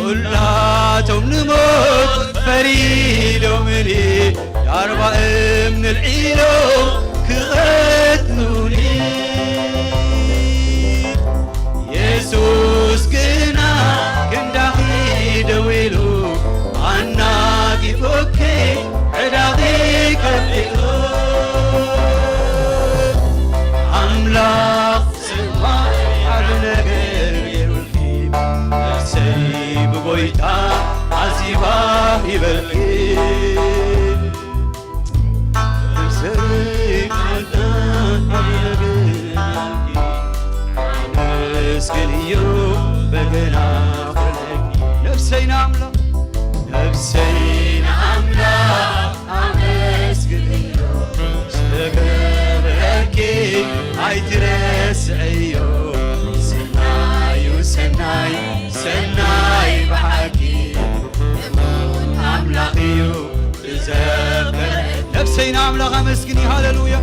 ኩላቶም ንሞት ፈሪዶምኒ፣ ዳርባ እምኒ ኣልዒሎም ክቐትሉኒ። የሱስ ግና ክንዳኺ ደው ኢሉ፣ ኣናጊፉኪ ዕዳኺ ከፊሉ። ኣምላኽ ሰማይ ዓቢ ነገር የብልኪ፣ ነፍሰይ ብጎይታ ዓዚባ ይበልኪ። ነፍሰይ ብጎይታ ዓቢ ነገር የብልኪ፣ ኣመስግንዮ በገና ኮነኪ። ነፍሰይ ንኣምላኽ፣ ነፍሰይ ንኣምላኽ ኣመስግንዮ፣ ዝተገበረልኪ ኣይትረስዕዮ። ሰናዩ ሰናይ፣ ሰናይ ብሓቂ እሙን ኣምላኽ እዩ ብዘበለ። ነፍሰይ ንኣምላኽ ኣመስግኒ፣ ሃሌሉያ።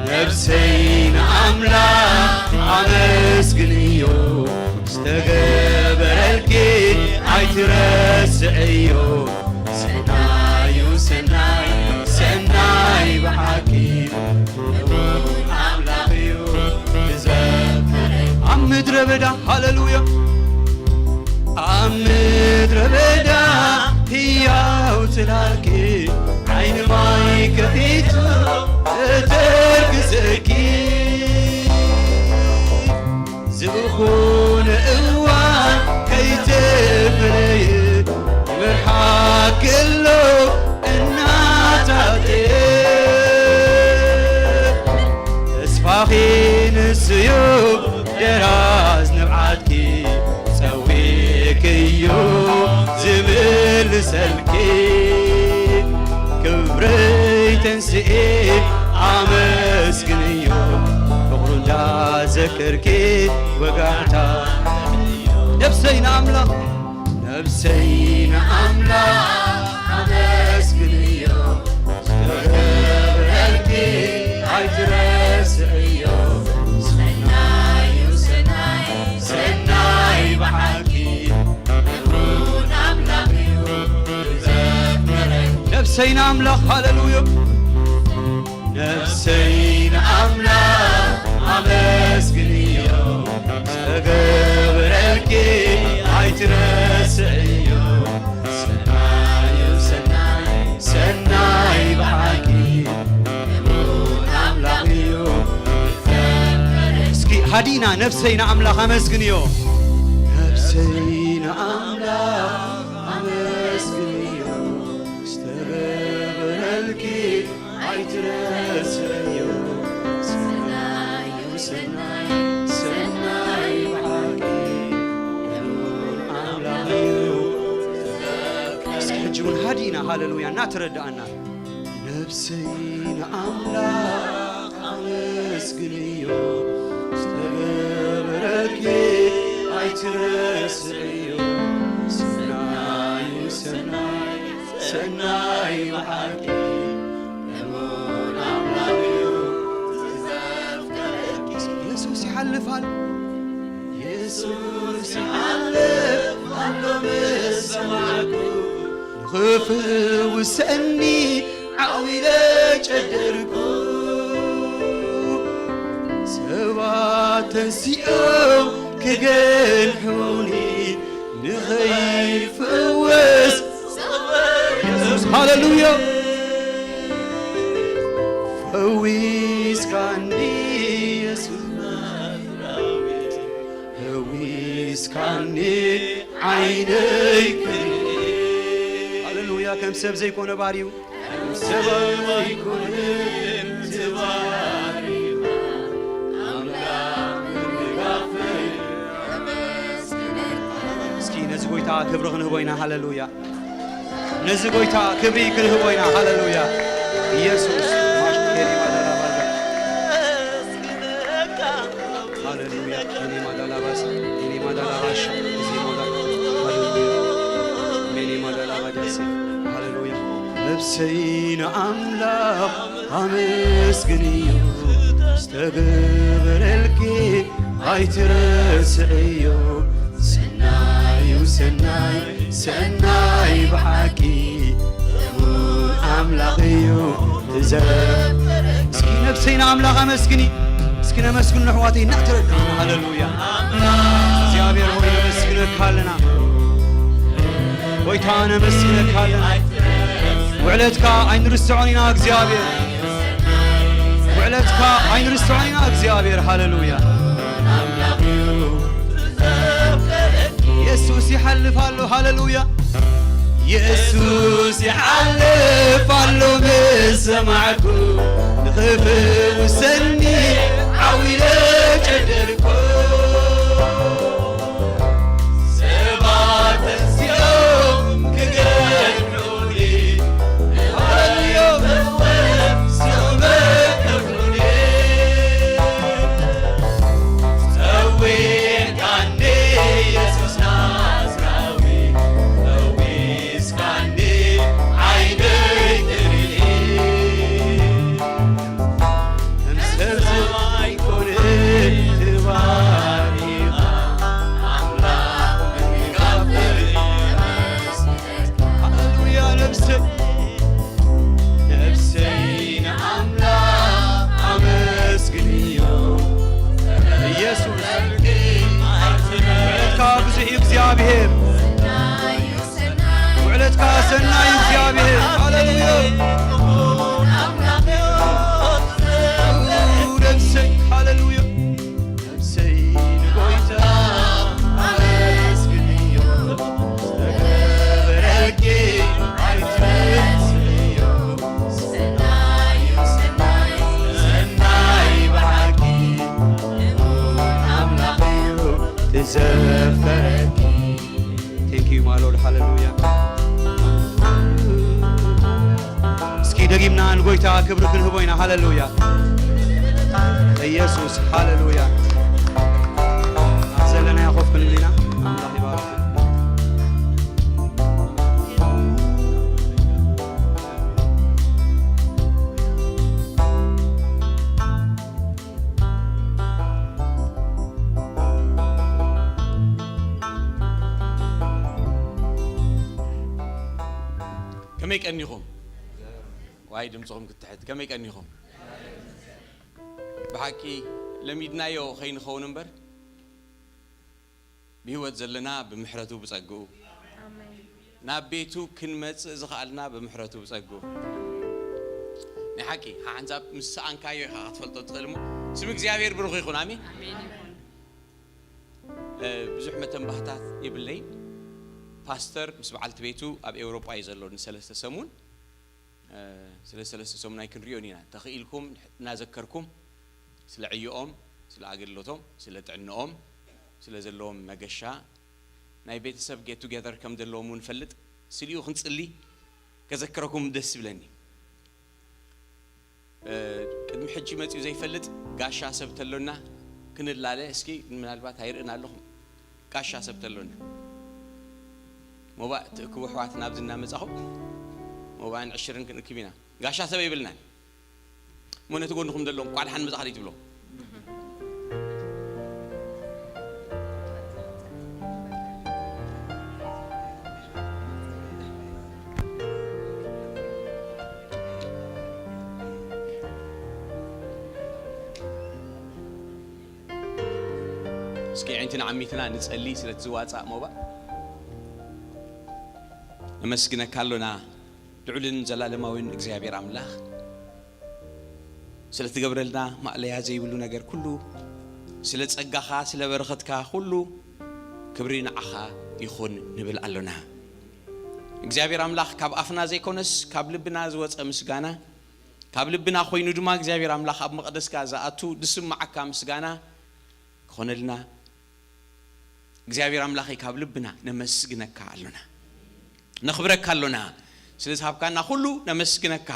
ነፍሰይ ንኣምላኽ ኣመስግንዮ፣ ዝተገበረልኪ ኣይትረስዕዮ። ሰናዩ ሰናይ፣ ሰናይ ብሓቂ እሙን ኣምላኽ እዩ ብዘበለ። ኣብ ምድረ በዳ፣ ሃሌሉያ። ኣብ ምድረ በዳ ህያው ጽላልኪ፣ ዓይኒ ማይ ከፊቱ እተርክሰኪ። ዝኾነ እዋን ከይተፈለየ፣ ይመርሓኪ ኣሎ እናታተየ። ተስፋኺ ንሱዩ ደራዝ ንብዓትኪ፣ ጸዊዕክዮ ዝምልሰልኪ። ክብረይ ተንስኤ ኣመስግንዮ፣ ፍቕሩ እንዳዘከርኪ ወጋሕታ። ነፍሰይ ንኣምላኽ፣ ነፍሰይ ንኣምላኽ ኣመስግንዮ፣ ዝተገበረልኪ ኣይትረስዕዮ። ሰናዩ ሰናይ፣ ሰናይ ብሓቂ እሙን ኣምላኽ እዩ ብዘበለ። ነፍሰይ ንኣምላኽ፣ ሃሌሉያ። ነፍሰይ ንኣምላኽ ኣመስግንዮ፣ ዝተገበረልኪ ኣይትረስዕዮ። ሰናዩ ሰናይ፣ ሰናይ ብሓቂ እሙን ኣምላኽ እዩ። እስኪ ሃዲና ነፍሰይ ንኣምላኽ ኣመስግንዮ። ነፍሰይ ንኣምላኽ ኣመስግንዮ፣ ዝተገበረልኪ ኣይትረስዕዮ። ሰናዩ ሰናይ፣ ሰናይ ብሓቂ እሙን ኣምላኽ እዩ። እስኪ ሕጂ እውን ሃዲና ሃሌሉያ እናተረዳእና ነፍሰይ ንኣምላኽ ኣመስግንዮ፣ ዝተገበረልኪ ኣይትረስዕዮ። ሰናዩ ሰናይ፣ ሰናይ ብሓቂ እሙን ኣምላኽ እዩ ዘፍቀረኪ። የሱስ ይሓልፍ ኣሎ፣ የሱስ ይሓልፍ ኣሎ ምስ ሰማዕኩ፣ ንኽፍውሰኒ ዓው ኢለ ጨደርኩ። ሰባት ተንሲኦም ክገንሑኒ ንኸይፍወስ። የሱስ፣ ሃሌሉያ። ፈዊስካኒ የሱስ ናዝራዊ፣ ፈዊስካኒ ዓይነይ ክርኢ። ሃሌሉያ። ከም ሰብ ዘይኮነ ባርዩ፣ ከም ሰብ ኣይኮነን ዝባርዩ፣ ኣምላኽ ንጋፈይ። እስኪ ነዚ ጎይታ ክብሪ ክንህቦ ኢና። ሃሌሉያ። ነዚ ጎይታ ክብሪ ክንህቦ ኢና። ሃሌሉያ። ኢየሱስ ማሽቴሪ ማደራባዛ። ሃሌሉያ። ሜኔ ማዳላባስ፣ ሜኔ ማዳላባሽ፣ እዚ ሞዳ። ሃሌሉያ። ሜኔ ማዳላባዳስ። ሃሌሉያ። ነፍሰይ ንኣምላኽ ኣመስግንዮ፣ ዝተገበረልኪ ኣይትረስዕዮ። ሰናዩ ሰናይ እስኪ ነብሰይ ንኣምላኽ ኣመስግኒ። እስኪ ነመስግን ኣሕዋተይ እናተረዳእና። ሃሌሉያ። እግዚኣብሔር ሆይ ነመስግነካ ኣለና። ጎይታ ነመስግነካ ኣለና። ውዕለትካ ኣይንርስዖን ኢና እግዚኣብሔር። ውዕለትካ ኣይንርስዖን ኢና እግዚኣብሔር። ሃሌሉያ። የሱስ ይሓልፍ ኣሎ። ሃሌሉያ። የሱስ ይሓልፍ ኣሎ ምስ ሰማዕኩ፣ ንኽፍውሰኒ ዓው ኢለ ጨደርኩ። ሰባት ተንሲኦም ክገድሑኒ፣ ንባህርዮም ፈወስ እዮም መከፍሉኒ። ጸዊዕካኒ የሱስ ናዝራዊ፣ ፈዊስካኒ ዓይነይ ትርኢ። ከም ሰብ ዝማይ ኮነ ተባሪኻ፣ ኣምላኽ ምንጋፍ ሃሌሉያ ነብሰይ፣ ነብሰይ ንኣምላኽ ኣመስግንዮ። ኢየሱስ፣ ውዕለትካ ብዙሕ እዩ እግዚኣብሔር። ውዕለትካ ሰናይ እዩ እግዚኣብሔር። ሃሌሉያ። ነብሰይ፣ ሃሌሉያ። ነብሰይ ንጎይታ ኣመስግንዮ። ዝተገበረኪ ኣይትረስዕዮ። ሰናይ እዩ ሰናይ፣ ሰናይ ብሓቂ እሙን ኣምላኽ እዩ ትዘፈረኪ። Thank you my Lord. ሃሌሉያ። እስኪ ደጊምና ንጎይታ ክብሪ ክንህቦ ኢና። ሃሌሉያ። ኢየሱስ፣ ሃሌሉያ። ኣብ ዘለናዮ ኮፍ ክንብል ኢና። ኣምላኽ ይባርኽ። ከመይ ቀኒኹም? ዋይ ድምፅኹም ክትሕት፣ ከመይ ቀኒኹም? ብሓቂ ለሚድናዮ ከይንኸውን እምበር፣ ብህይወት ዘለና ብምሕረቱ ብጸግኡ፣ ኣሜን። ናብ ቤቱ ክንመጽእ ዝኸኣልና ብምሕረቱ ብጸግኡ። ናይ ሓቂ ሓንሳብ ምስ ሰኣንካዮ ኢኻ ክትፈልጦ ትኽእል እሞ፣ ስም እግዚኣብሔር ብሩኽ ይኹን። ኣሜን። ኣሜን ይኹን። እ፣ ብዙሕ መተንባህታት የብለይ። ፓስተር ምስ በዓልቲ ቤቱ ኣብ ኤውሮጳ እዩ ዘሎ ንሰለስተ ሰሙን። እ፣ ስለ ሰለስተ ሰሙን ኣይክንሪኦን ኢና። ተኽኢልኩም እናዘከርኩም ስለ ዕዮኦም፣ ስለ ኣገልግሎቶም፣ ስለ ጥዕንኦም፣ ስለ ዘለዎም መገሻ፣ ናይ ቤተሰብ ጌት ቱጌዘር ከም ዘለዎም እውን ፈልጥ። ስሊኡ ክንጽሊ ከዘክረኩም ደስ ይብለኒ። እ፣ ቅድሚ ሕጂ መጺኡ ዘይፈልጥ ጋሻ ሰብ ተሎና ክንላለ፣ እስኪ ምናልባት ኣይርእን ኣለኹም። ጋሻ ሰብ ተሎና ሞባእ ትእክቡ ኣሕዋት ናብዚ እናመጻኹም ሞባእን ዕሽርን ክንእክብ ኢና። ጋሻ ሰብ የብልናን። እሞ ነቲ ጎንኹም ዘለዎም ቋድሓን መጻኻ ዘይትብሎ። እስኪ ኣዒንትና ዓሚትና ንጸሊ ስለቲ ዝዋጻእ ሞባእ። ነመስግነካ ኣሎና ልዑልን ዘላለማዊን እግዚኣብሔር ኣምላኽ፣ ስለ ትገብረልና ማእለያ ዘይብሉ ነገር ኩሉ፣ ስለ ጸጋኻ፣ ስለ በረኸትካ ኩሉ ክብሪ ንዓኻ ይኹን ንብል ኣሎና። እግዚኣብሔር ኣምላኽ፣ ካብ ኣፍና ዘይኮነስ ካብ ልብና ዝወጸ ምስጋና፣ ካብ ልብና ኮይኑ ድማ እግዚኣብሔር ኣምላኽ ኣብ መቕደስካ ዝኣቱ ዝስምዓካ ምስጋና ክኾነልና እግዚኣብሔር ኣምላኸይ ካብ ልብና ነመስግነካ ኣሎና፣ ነኽብረካ ኣሎና። ስለ ዝሃብካና ኩሉ ነመስግነካ።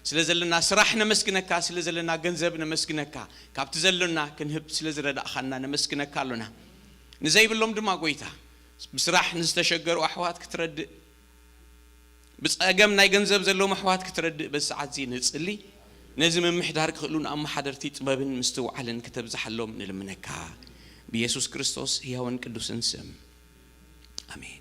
ስለ ዘለና ስራሕ ነመስግነካ፣ ስለ ዘለና ገንዘብ ነመስግነካ። ካብቲ ዘሎና ክንህብ ስለ ዝረዳእኻና ነመስግነካ ኣሎና። ንዘይብሎም ድማ ጎይታ፣ ብስራሕ ንዝተሸገሩ ኣሕዋት ክትረድእ፣ ብጸገም ናይ ገንዘብ ዘለዎም ኣሕዋት ክትረድእ በዚ ሰዓት እዚ ንጽሊ። ነዚ ምምሕዳር ክኽእሉን ኣመሓደርቲ ጥበብን ምስትውዓልን ከተብዝሓሎም ንልምነካ። ብየሱስ ክርስቶስ ህያውን ቅዱስን ስም። ኣሜን።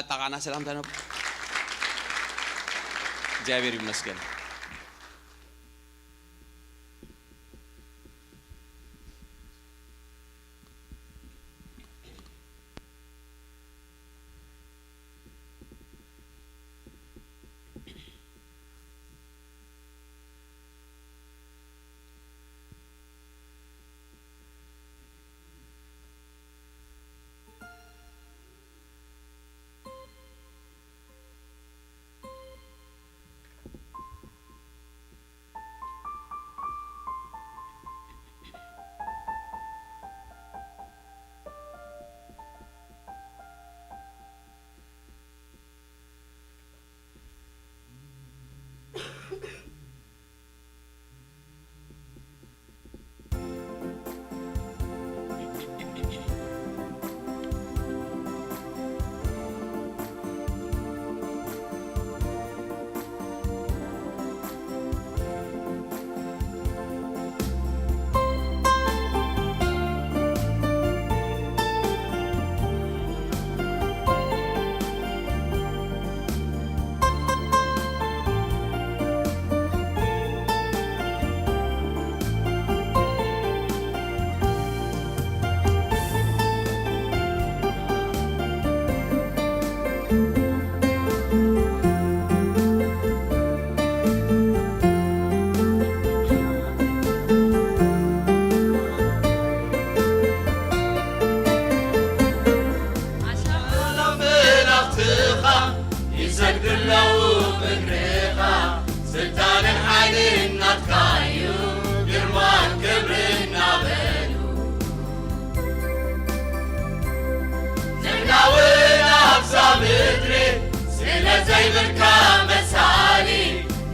ኣጣቃዕና ሰላምታ ነብ እግዚኣብሔር ይመስገን። ኣሻቕሎ መላእኽትኻ ይሰግዱ ኣለዉ እግርኻ፣ ስልጣንን ሓይልን ናትካ እዩ፣ ግርማን ክብርን እናበሉ። ንሕና እውን ኣብዛ ምድሪ ስለ ዘይብልካ መሳሊ፣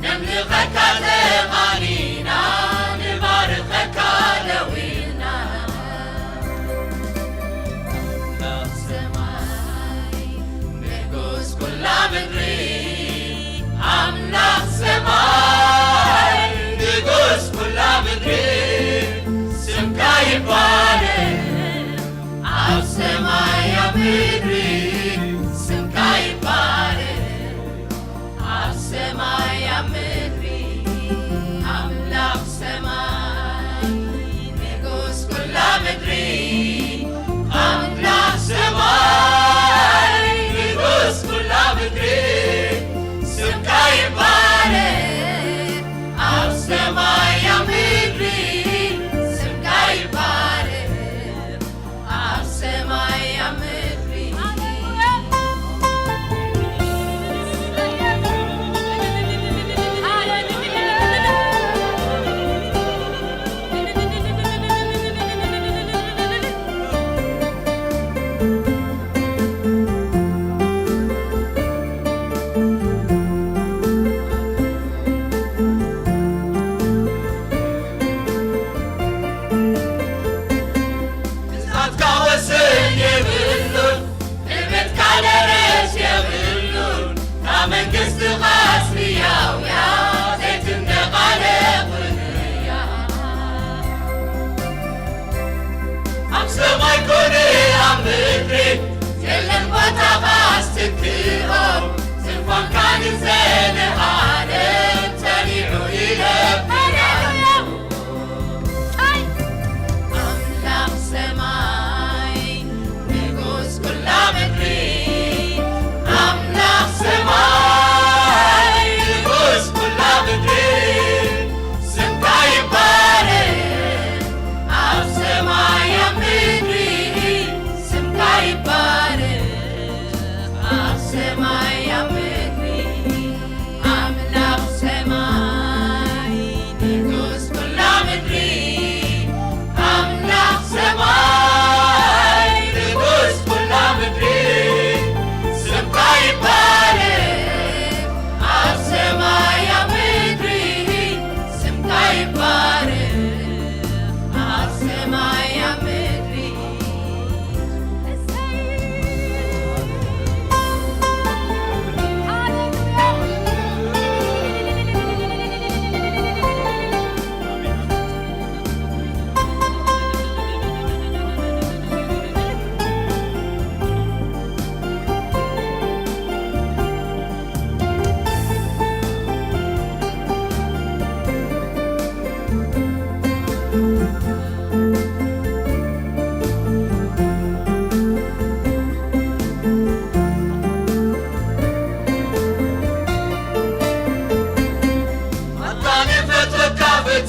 ነምልኸካ ተቓኒና፣ ንባርኸካ ደዊና። ኣምላኽ ሰማይ ንጉስ ኩላ ምድሪ፣ ኣምላኽ ሰማይ ንጉስ ኩላ ምድሪ፣ ስምካ ይባረክ ኣብ ሰማይ ኣብ ምድሪ፣ ስምካ ይባረክ ኣብ ሰማይ ኣብ ምድሪ። ኣምላኽ ሰማይ ንጉስ ኩላ ምድሪ፣ ኣምላኽ ሰማይ ንጉስ ኩላ ምድሪ፣ ስምካ ይባረክ ኣብ ሰማይ ኣብ ምድሪ፣ ስምካ ይባረክ ኣብ ሰማይ ኣብ ምድሪ።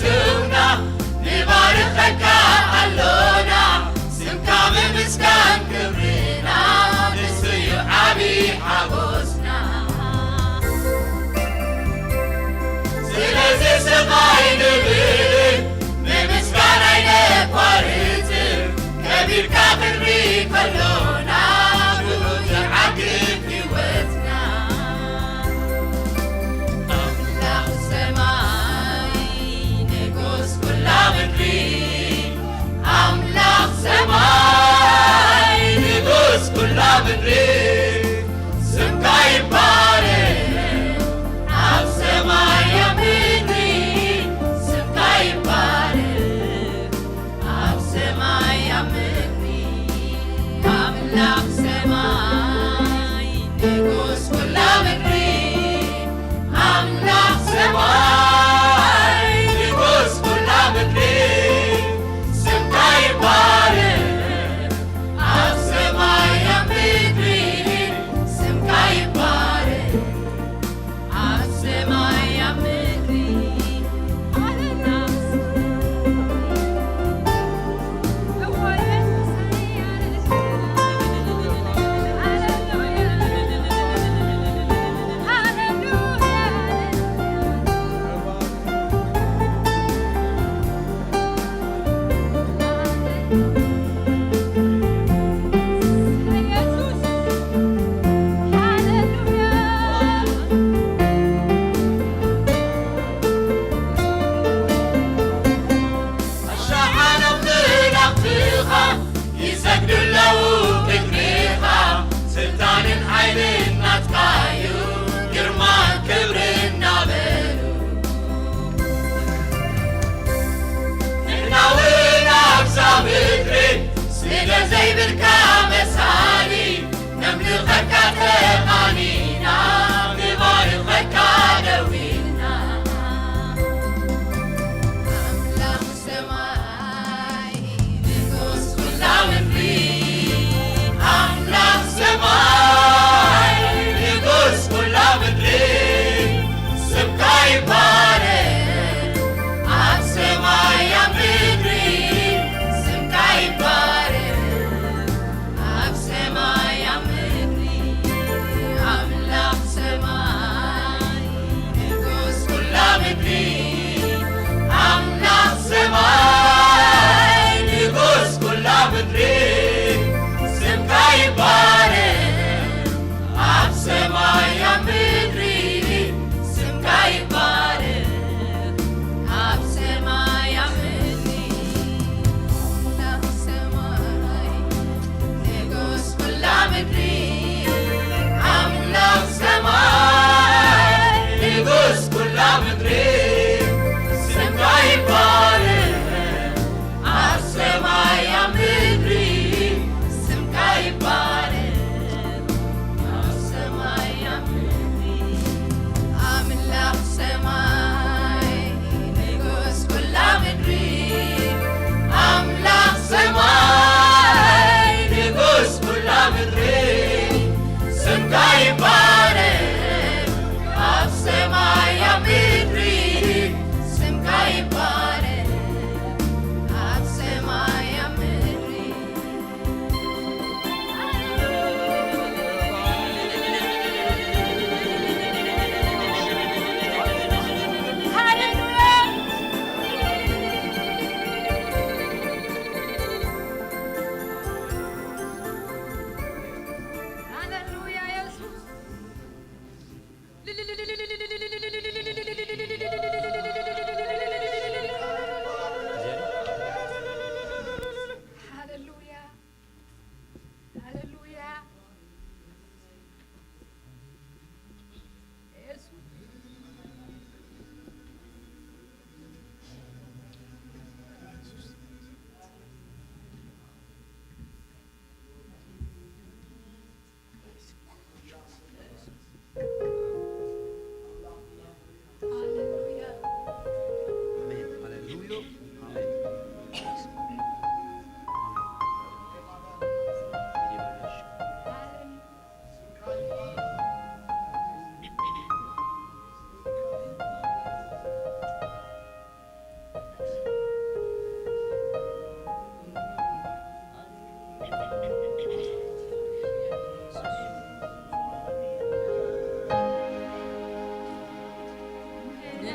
ትውና ንባርኸካ ኣሎና፣ ስምካ ምምስጋን ክብርና፣ ንሱ እዩ ዓቢ ሓጎስና። ስለዚ ስቕ ኣይንብል፣ ንምስጋና ኣይነቋርጽ፣ ከቢርካ ክንርኢ ከሎና፣ ብኡ ይዓግብ ህይወትና። ኣምላኽ ሰማይ ንጉስ ኩላ ምድሪ፣ ኣምላኽ ሰማይ ንጉስ ኩላ ምድሪ፣ ስምካ ይባረክ ኣብ ሰማይ ኣብ ምድሪ፣ ስምካ ይባረክ ኣብ ሰማይ ኣብ ምድሪ።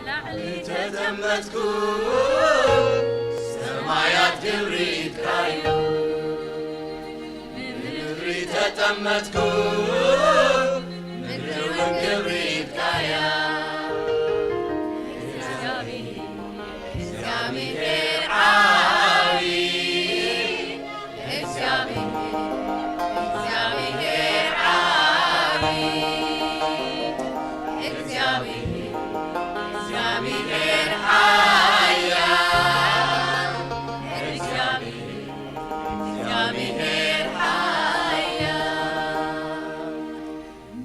ላዕሊ ተጠመትኩ፣ ሰማያት ክብሪ ኢድካዩ። ብምድሪ ተጠመትኩ፣ ምድሪ እውን ክብሪ ኢድካያ። እግዚኣብሔር፣ እግዚኣብሔር ዓቢ፣ እግዚኣብሔር፣ እግዚኣብሔር ዓቢ፣ እግዚኣብሔር፣ እግዚኣብሔር ሓያል፣ እግዚኣብሔር፣ እግዚኣብሔር ሓያል።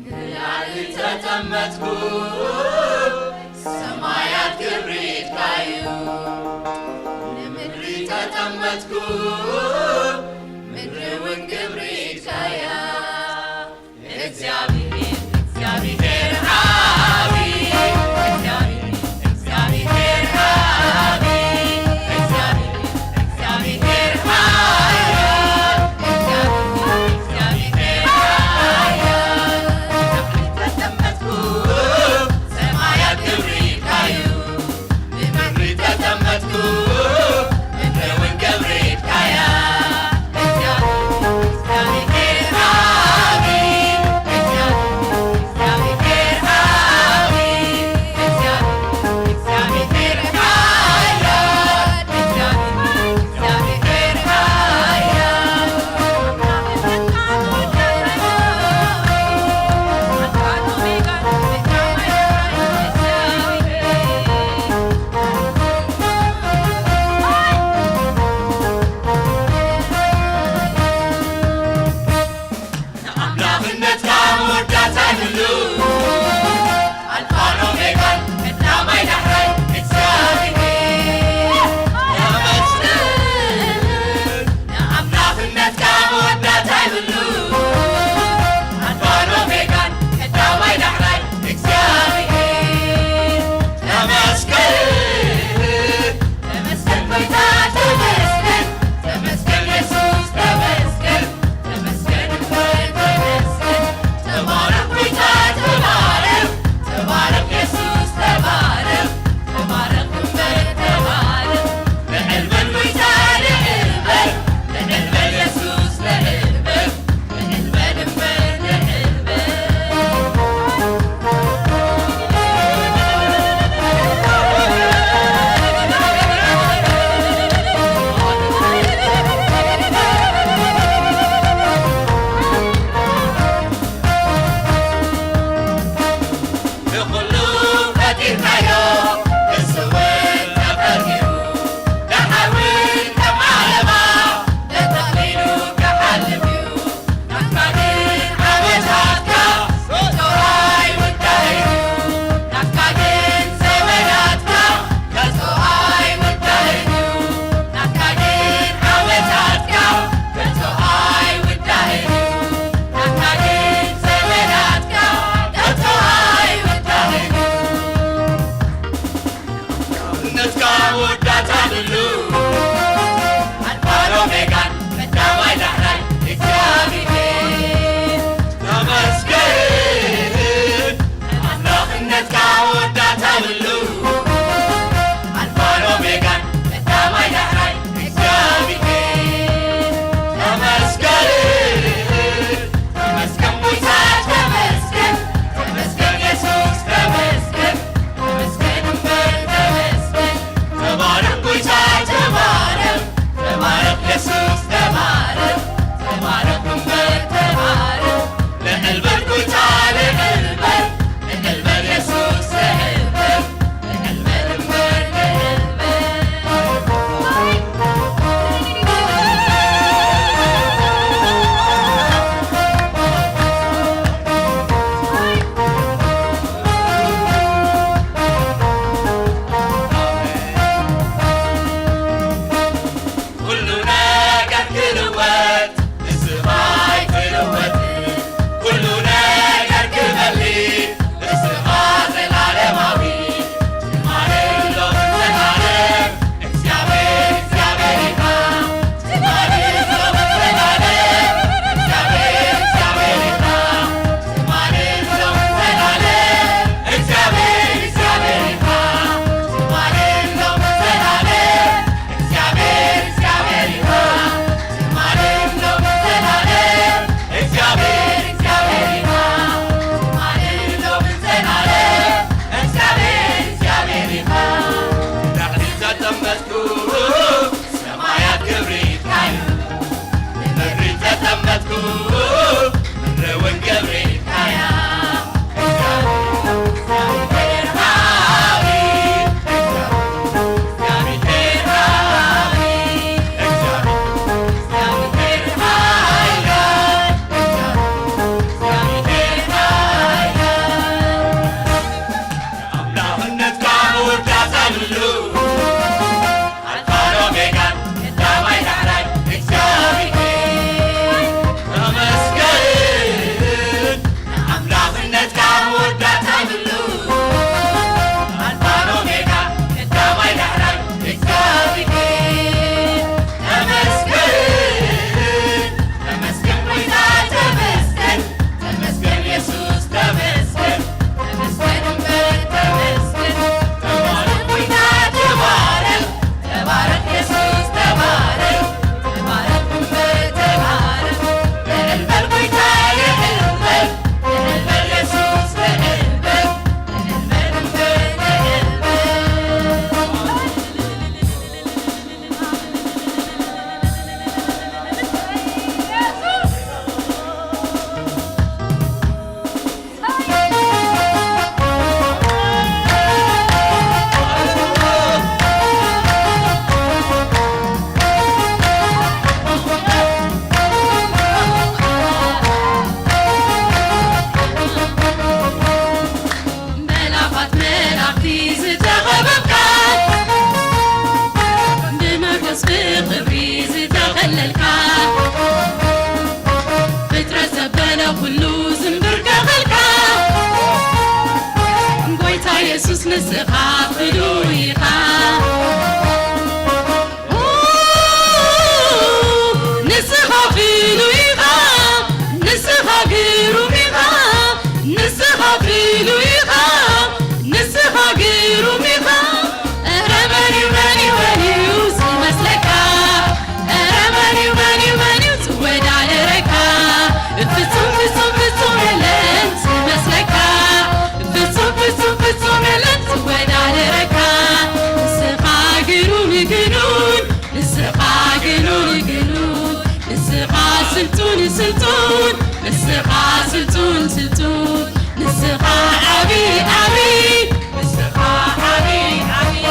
ንላዕሊ ተጠመትኩ፣ ሰማያት ክብሪ ኢድካዩ። ንምድሪ ተጠመትኩ፣ ምድሪ እውን ክብሪ ኢድካያ። እግዚኣብሔር፣ እግዚኣብሔር ዓቢ፣ እግዚኣብሔር፣ እግዚኣብሔር ዓቢ፣ እግዚኣብሔር፣ እግዚኣብሔር ሓያል፣ እግዚኣብሔር፣ እግዚኣብሔር ሓያል። ተጠመትኩ፣ ሰማያት ክብሪ ኢድካዩ። ብምድሪ ተጠመትኩ፣ ምድሪ እውን ክብሪ ኢድካያ። እግዚኣብሔር፣ እግዚኣብሔር ዓቢ፣ እግዚኣብሔር፣ እግዚኣብሔር ዓቢ፣ እግዚኣብሔር፣ እግዚኣብሔር ሓያል፣ እግዚኣብሔር፣ እግዚኣብሔር ሓያል። ንኣምላኽነትካ መወዳእታ ይህሉ። ኣልፋን ኦሜጋን ቀዳማይ ዳሕራይ እግዚኣብሔር። ተመስገን። ንኣምላኽነትካ መወዳእታ ይህሉ። ኣልፋን ኦሜጋን ቀዳማይ ዳሕራይ እግዚኣብሔር። ተመስገን። ተመስገን ጎይታ፣ ተመስገን። ተመስገን የሱስ፣ ተመስገን። ተመስገን እምበር ተመስገን። ተባረኽ ጎይታ፣ ተባረኽ። ተባረኽ የሱስ፣ ተባረኽ። ተባረኽ እምበር ተባረኽ። ልዕል በል ጎይታ፣ ልዕል በል። ልዕል በል የሱስ፣ ልዕል በል። ልዕል በል እምበር፣ ልዕል በል። ንኹሉ ፈጢርካዮ፣ ንሱ እውን ተፈጢሩ፣ ደሓር እውን ከም ዓለባ ተጠቕሊሉ ክሓልፍ እዩ። ናትካ ግን ዓመታትካ ከቶ ኣይውዳእን እዩ። ናትካ ግን ዘመናትካ ከቶ ኣይውዳእን እዩ። ናትካ ግን ዓመታትካ ከቶ ኣይውዳእን እዩ። ናትካ ግን ዘመናትካ ከቶ ኣይውዳእን እዩ። ኣብነትካ መወዳእታ የብሉ። ኣልፋን ኦሜጋን ቀዳማይ ዳሕራይ እግዚኣብሔር። ተመስገን። ኣምላኽነትካ መወዳእታ የብሉ። ኣልፋን ኦሜጋን ቀዳማይ ዳሕራይ እግዚኣብሔር። ተመስገን። ተመስገን ጎይታ ተመስገን። ተመስገን የሱስ ተመስገን። ተመስገን እምበር ተመስገን። ተባረኽ ጎይታ ተባረኽ። ተባረኽ የሱስ ተባረኽ። ተባረኽ እምበር ተባረኽ። ልዕል በል ጎይታ ልዕል በል። ልዕል በል የሱስ ልዕል ኣብቲ ዝተኸበብካ፣ ብመጎስ ብኽብሪ ዝተኸለልካ፣ ፍጥረት ዘበለ ኩሉ ዝንብርከኸልካ፣ ጎይታ የሱስ ንስኻ ፍሉይ ኢኻ። ንስኻ ፍሉይ ኢኻ፣ ንስኻ ግሩም ኢኻ፣ ንስኻ ፍሉይ ኢኻ፣ ንስኻ ግሩም ኢኻ። ኧረ መን እዩ፣ መን እዩ፣ መን እዩ ዝመስለካ? ኧረ መን እዩ፣ መን እዩ፣ መን እዩ ዝወዳደረካ? ፍጹም፣ ፍጹም፣ ፍጹም የለን ዝመስለካ። ፍጹም፣ ፍጹም፣ ፍጹም የለን ዝወዳደረካ። ንስኻ ግሩም ግኑን፣ ንስኻ ግኑን ግኑን፣ ንስኻ ስልጡን ስልጡን፣ ንስኻ ስልጡን ስልጡን፣ ንስኻ ዓቢ ዓቢ፣ ንስኻ ዓቢ ዓቢ።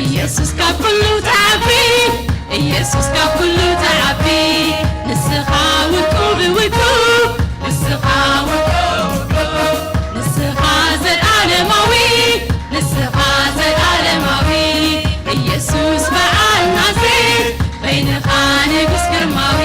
ኢየሱስ ካብ ኩሉ ትዓቢ፣ ኢየሱስ ካብ ኩሉ ትዓቢ። ንስኻ ውቁብ ውቁብ፣ ንስኻ ውቁብ ውቁብ፣ ንስኻ ዘልኣለማዊ፣ ንስኻ ዘልኣለማዊ። ኢየሱስ በዓል ናዝሬት፣ በይንኻ ንጉስ ግርማዊ።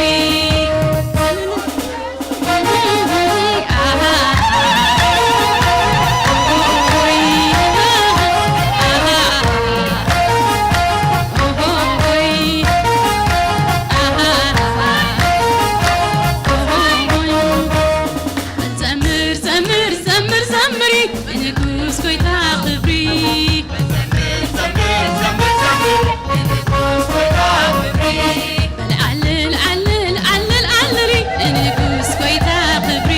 ዘምር፣ ዘምር፣ ዘምር፣ ዘምሪ ንጉስ ጎይታ ክብሪ። በል ዓልል፣ ዓልል፣ ዓልል፣ ዓልሊ ንጉስ ጎይታ ክብሪ።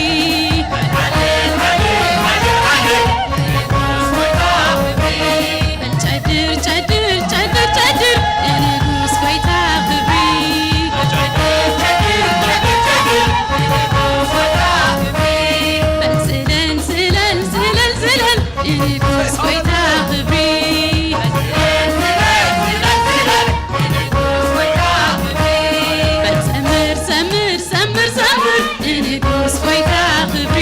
በል ጨድር፣ ጨድር፣ ጨድር፣ ጨድር ንጉስ ጎይታ ክብሪ። በል ዝለል፣ ዝለል፣ ዝለል፣ ዝለል ንጉስ ጎይታ ክብሪ። በል ዘምር፣ ዘምር፣ ዘምር፣ ዘምር ንጉስ ጎይታ ክብሪ።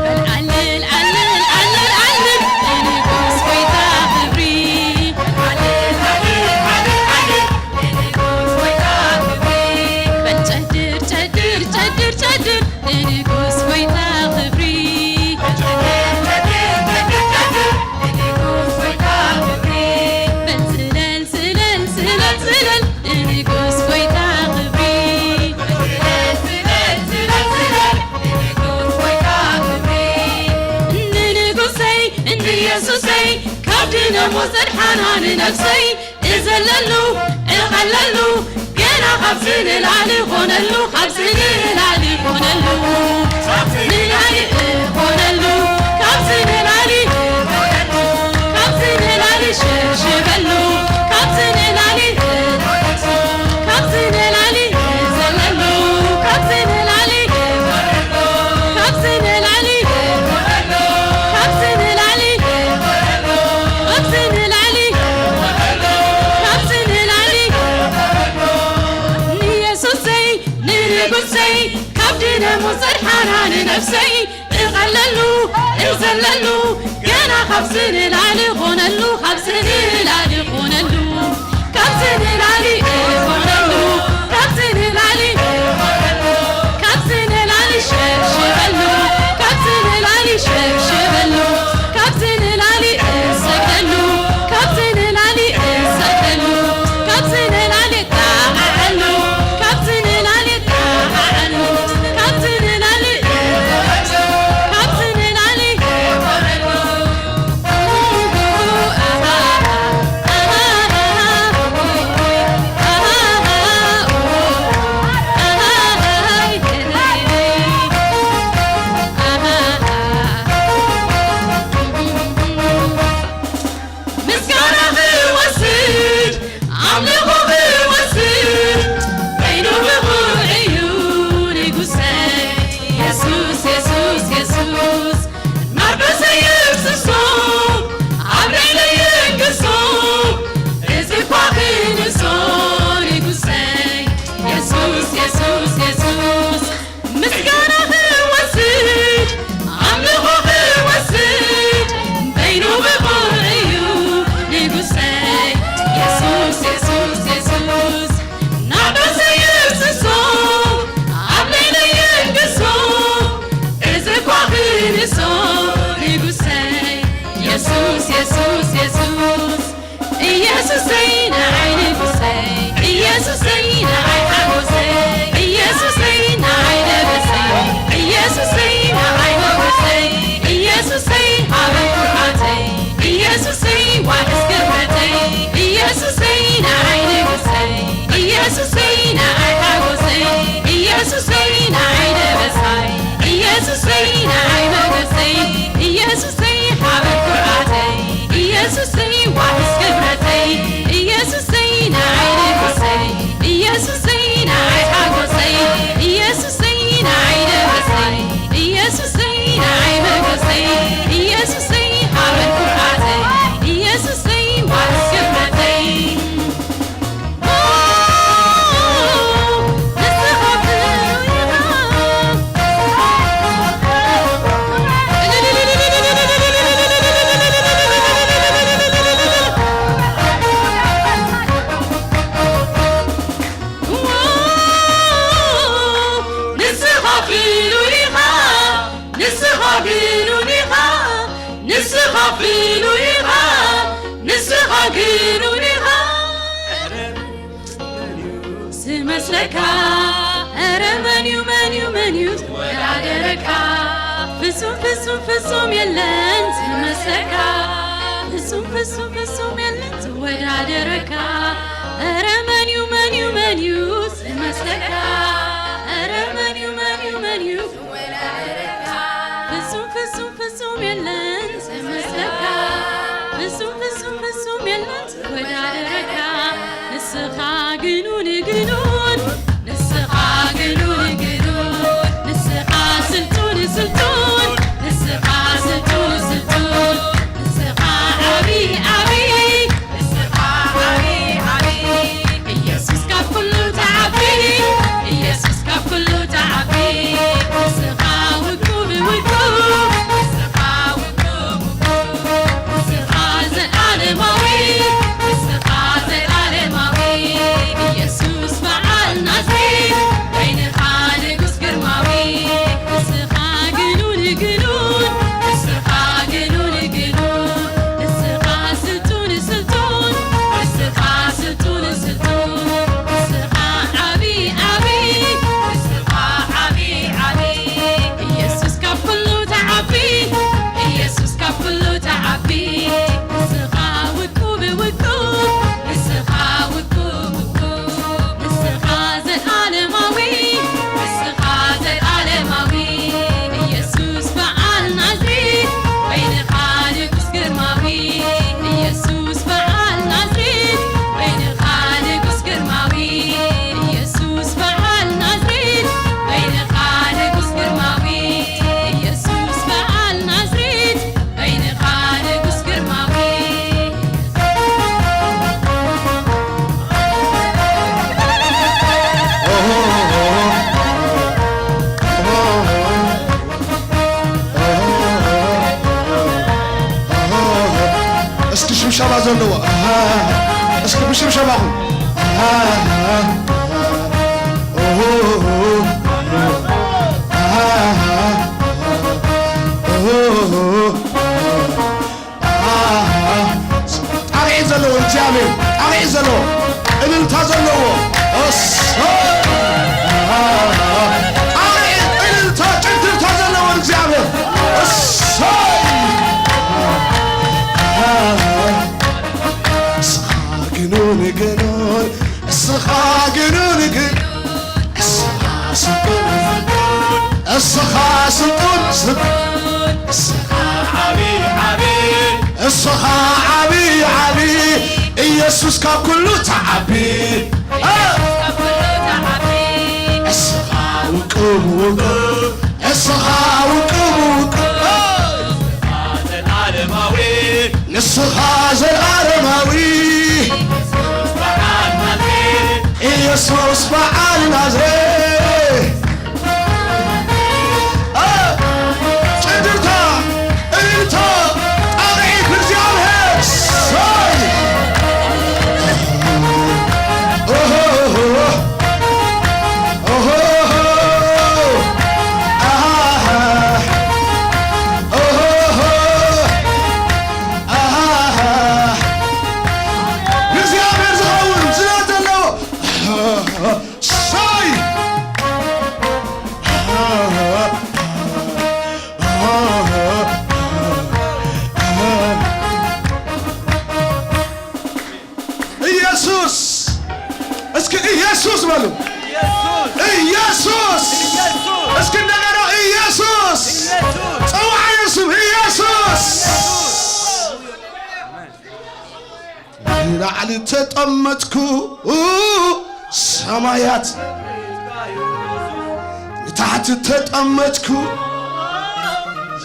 በል ዓልል፣ ዓልል፣ ዓልል፣ ዓልል ንጉስ ጎይታ ክብሪ። በል ጨድር፣ ጨድር፣ ጨድር፣ ጨድር ንጉስ ጎይታ ክብሪ። በል ዝለል፣ ዝለል፣ ዝለል፣ ዝለል ንጉስ ጎይታ ክብሪ። ንንጉሰይ፣ ንየሱሰይ፣ ካብ ድነ ሞት ዘድሓና ንነፍሰይ፣ እዘለሉ፣ እቐለሉ፣ ገና ካብዚ ንላዕሊ ኾነሉ፣ ካብዚ ንላዕሊ ኾነሉ፣ ንላዕሊ ኾነሉ፣ ካብዚ ንላዕሊ፣ ካብዚ ንላዕሊ ሸብሽበሉ፣ ካብዚ ንላዕሊ፣ ካብዚ ንላዕሊ ዘለሉ፣ ካብዚ ንላዕሊ፣ ካብዚ ንላዕሊ፣ ካብዚ ንላዕሊ፣ ካብዚ ንላዕሊ፣ ካብዚ ንላዕሊ፣ ንየሱሰይ፣ ንንጉሰይ፣ ካብ ድነ ሞት ዘድሓና ንነፍሰይ፣ እቐለሉ፣ እዘለሉ፣ ገና ካብዚ ንላዕሊ ኾነሉ፣ ካብዚ ንላዕሊ ኾነሉ፣ ካብዚ ንላዕሊ ኾነሉ፣ ካብዚ ንላዕሊ፣ ካብዚ ንላዕሊ ሸብሽበሉ፣ ካብዚ ንላዕሊ ሸብሽበሉ፣ ካብዚ ንላዕሊ እሰግደሉ፣ ካብዚ ንላዕሊ እሰግደሉ፣ ካብዚ ንላዕሊ እጣቕዓሉ፣ ካብዚ ንላዕሊ እጣቕዓሉ፣ ካብዚ ንላዕሊ፣ ካብዚ ንላዕሊ፣ ለካ ኧረ መን እዩ መን እዩ መን እዩ ዝወዳደረካ? ፍጹም ፍጹም ፍጹም የለን ዝመስለካ። ፍጹም ፍጹም ፍጹም የለን ዝወዳደረካ። ኧረ መን እዩ መን እዩ መን እዩ ዝመስለካ? ኧረ መን እዩ መን እዩ መን እዩ ዝወዳደረካ? ፍጹም ፍጹም ፍጹም የለን ዝመስለካ። ፍጹም ፍጹም ፍጹም የለን ዝወዳደረካ። ንስኻ ግኑን ግኑን፣ ንስኻ ግኑን ግኑን፣ ንስኻ ስልጡን ስልጡን፣ ንስኻ ስልጡን ስልጡን፣ ንስኻ ዓቢ ዓቢ፣ ንስኻ ዓቢ ዓቢ። ኢየሱስ ካብ ኩሉ ትዓቢ፣ ኢየሱስ ካብ ኩሉ ትዓቢ። ንስኻ ውቁብ ውቁብ፣ ንስኻ ውቁብ ውቁብ፣ ንስኻ ዘላለማዊ፣ ንስኻ ዘላለማዊ። ኢየሱስ በዓል ናዝሬት፣ በይንኻ ንጉስ ግርማዊ። ንስኻ ግኑን ግኑን፣ ንስኻ ግኑን ግኑን፣ ንስኻ ስልጡን ስልጡን፣ ንስኻ ስልጡን ስልጡን፣ ንስኻ ዓቢ ዓቢ፣ ንስኻ ዓቢ ዓቢ። ኢየሱስ ካብ ኩሉ ትዓቢ፣ ኢየሱስ ካብ ኩሉ ትዓቢ። ንስኻ ውቁብ ውቁብ፣ ንስኻ ውቁብ ውቁብ፣ ንስኻ ዘላለማዊ፣ ንስኻ ዘላለማዊ። ኢየሱስ በዓል ናዝሬት፣ በይንኻ ንጉስ ግርማዊ። ኢየሱስ በዓል ናዝሬት፣ በይንኻ ንጉስ ግርማዊ። ኢየሱስ በዓል ናዝሬት፣ በይንኻ ንጉስ ግርማዊ። ኢየሱስ በዓል ናዝሬት፣ በይንኻ ንጉስ ግርማዊ። እስኪ ሽብሸባ ዘለዎ፣ እስኪ ብሽብሸባኹም። ጣቕዒት ዘለዎ እግዚኣብሔር፣ ጣቕዒት ዘለዎ፣ እልልታ ዘለዎ። እሰይ! ጣቕዒት፣ እልልታ፣ ጭድርታ ዘለዎ እግዚኣብሔር። እሰይ! እስኻ ግኑን ግኑን፣ እስኻ ግኑን ግኑን፣ እስኻ ስልጡን፣ እስኻ ስልጡን፣ ስልጡን፣ እስኻ ዓቢ ዓቢ፣ እስኻ ዓቢ ዓቢ፣ ኢየሱስ ካብ ኩሉ ትዓቢ። እ! እስኻ ውቁብ ውቁብ፣ እስኻ ውቁብ ውቁብ፣ እ! ዘላለማዊ፣ ንስኻ ዘላለማዊ፣ ኢየሱስ በዓል ናዝሬት። እ! ጭድርታ፣ እልልታ፣ ጣቕዒት ንእግዚኣብሔር። ሰይ! ኦሆ! ኦሆ! ኣሃ! ኦሆ! ኣሃ! ንእግዚኣብሔር ዝኸውን ዝናት ዘለዎ። ሰይ! ኢየሱስ! እስኪ ኢየሱስ በሉ። ኢየሱስ! ኢየሱስ! እስኪ እንደገና ኢየሱስ! ኢየሱስ! ጸውዓ ኢየሱስ! ኢየሱስ! ንላዕሊ ተጠመጥኩ ሰማያት፣ ንታሕቲ ተጠመጥኩ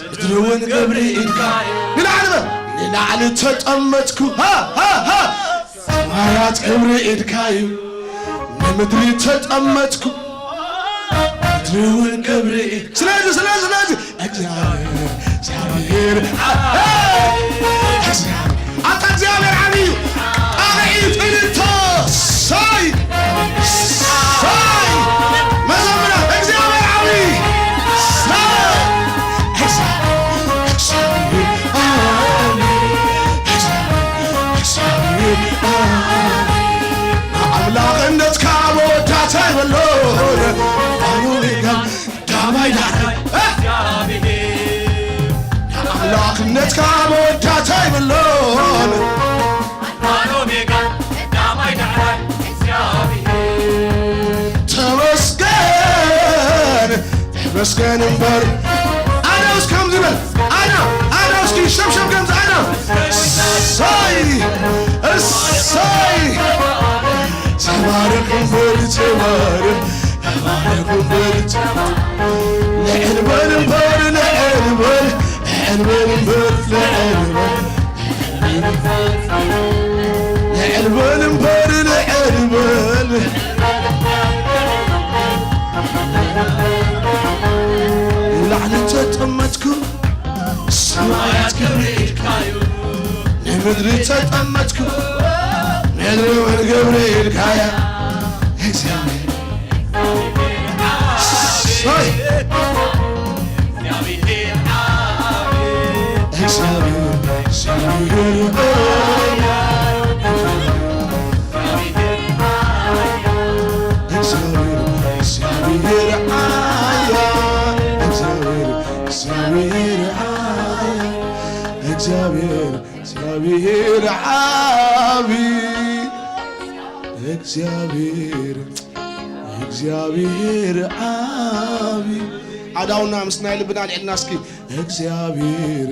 ምድሪ እውን ግብሪ ኢድካ። ንላዕሊ በል። ንላዕሊ ተጠመጥኩ፣ ሃ፣ ሃ፣ ሃ። ሰማያት ግብሪ ኢድካ እዩ፣ ንምድሪ ተጠመጥኩ ምድሪ እውን ግብሪ ኢድ-፣ ስለዚ፣ ስለዚ፣ ስለዚ፣ እግዚኣብሔር፣ እግዚኣብሔር፣ አ-፣ አ-፣ እግዚኣብሔር፣ ኣታ እግዚኣብሔር ዓብዪ እዩ። ጣቕዒት፣ እልልታ፣ ሳይ፣ ሳይ፣ መዘምራን፣ እግዚኣብሔር ዓብዪ፣ ሳይ፣ እግዚኣብሔር፣ እግዚኣብሔር ዓብዪ፣ እግዚኣብሔር፣ እግዚኣብሔር ዓብዪ። ንኣምላኽነትካ መወዳእታ የብሉ። ኣምላኽነትካ መወዳእታ የብሉን። ኣልፋን ኦሜጋ፣ ቀዳማይ ዳሕራይ እግዚኣብሔር። ተመስገን፣ ተመስገን እምበር። ኣነ እስከ ከምዚ በል። ኣነ፣ ኣነ እስኪ ሸብሸብ ከምዚ ኣነ። እሰይ፣ እሰይ። ተባረኽ እምበር፣ ተባረኽ፣ ተባረኽ እምበር። ልዕል በል እምበር፣ ልዕል በል፣ ልዕል በል እምበር፣ ልዕል በል። ልዕል በል እምበር፣ ልዕል በል። ላዕሊ ተጠመትኩ፣ ሰማያት ክብሪ ኢልካዩ። ንምድሪ ተጠመትኩ፣ ምድሪ እውን ክብሪ ኢልካያ። እግዚኣብሔር። ሰይ። እግዚኣብሔር፣ እግዚኣብሔር፣ እግዚኣብሔር፣ እግዚኣብሔር፣ እግዚኣብሔር፣ እግዚኣብሔር ዓቢ። እግዚኣብሔር፣ እግዚኣብሔር ዓቢ። ኣዳውና ምስ ናይ ልብና ኣልዕልና እስኪ። እግዚኣብሔር፣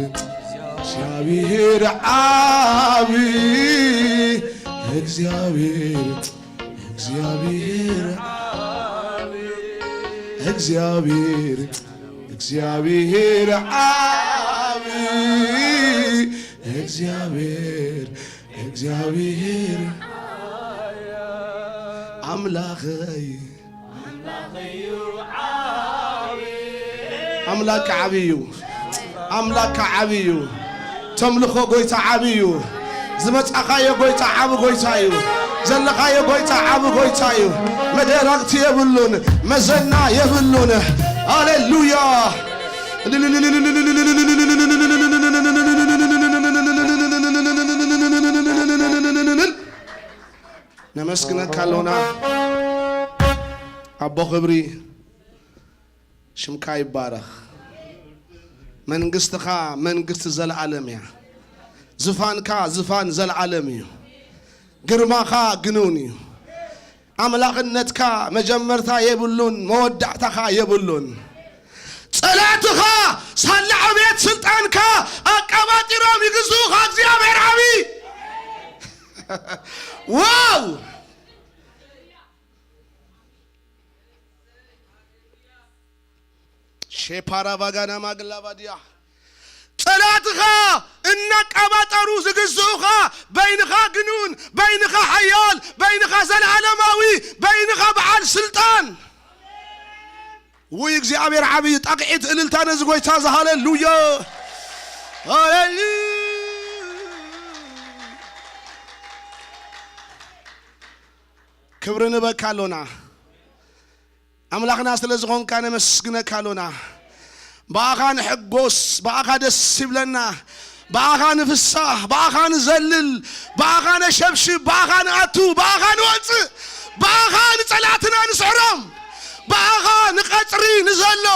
እግዚኣብሔር ዓቢ። እግዚኣብሔር፣ እግዚኣብሔር፣ እግዚኣብሔር፣ እግዚኣብሔር ዓቢ። እግዚኣብሔር፣ እግዚኣብሔር ኣምላኸይ። ኣምላክ ዓቢ እዩ። ኣምላክ ዓቢ እዩ። ተምልኾ ጎይታ ዓቢ እዩ። ዝመጻኻዮ ጎይታ ዓቢ ጎይታ እዩ። ዘለኻዮ ጎይታ ዓቢ ጎይታ እዩ። መደረቕቲ የብሉን፣ መዘና የብሉን። ሃሌሉያ። ነመስግነካ ኣሎና ኣቦ ክብሪ። ሽምካ ይባረኽ። መንግስትኻ መንግስቲ ዘለዓለም እያ። ዝፋንካ ዝፋን ዘለዓለም እዩ። ግርማኻ ግኑን እዩ። ኣምላኽነትካ መጀመርታ የብሉን፣ መወዳእታኻ የብሉን። ጸላእትኻ ሳላ ዕብየት ስልጣንካ ኣቀባጢሮም ይግዝኡኻ። እግዚኣብሔር ዓቢ። ዋው! ሼፓራ ቫጋና ማግላ ቫዲያ። ጸላእትኻ እናቀባጠሩ ዝግዝኡኻ፣ በይንኻ ግኑን፣ በይንኻ ሓያል፣ በይንኻ ዘለዓለማዊ፣ በይንኻ በዓል ስልጣን። ውይ እግዚኣብሔር ዓብዪ። ጣቕዒት እልልታ ነዚ ጎይታ እዚ። ሃሌሉያ፣ ሃሌሉያ። ክብሪ ንበካ ኣሎና። ኣምላኽና ስለ ዝኾንካ ነመስግነካ ኣሎና። ብኣኻ ንሕጎስ፣ ብኣኻ ደስ ይብለና፣ ብኣኻ ንፍሳህ፣ ብኣኻ ንዘልል፣ ብኣኻ ነሸብሽብ፣ ብኣኻ ንኣቱ፣ ብኣኻ ንወፅእ፣ ብኣኻ ንጸላእትና ንስዕሮም፣ ብኣኻ ንቐጽሪ ንዘሎ፣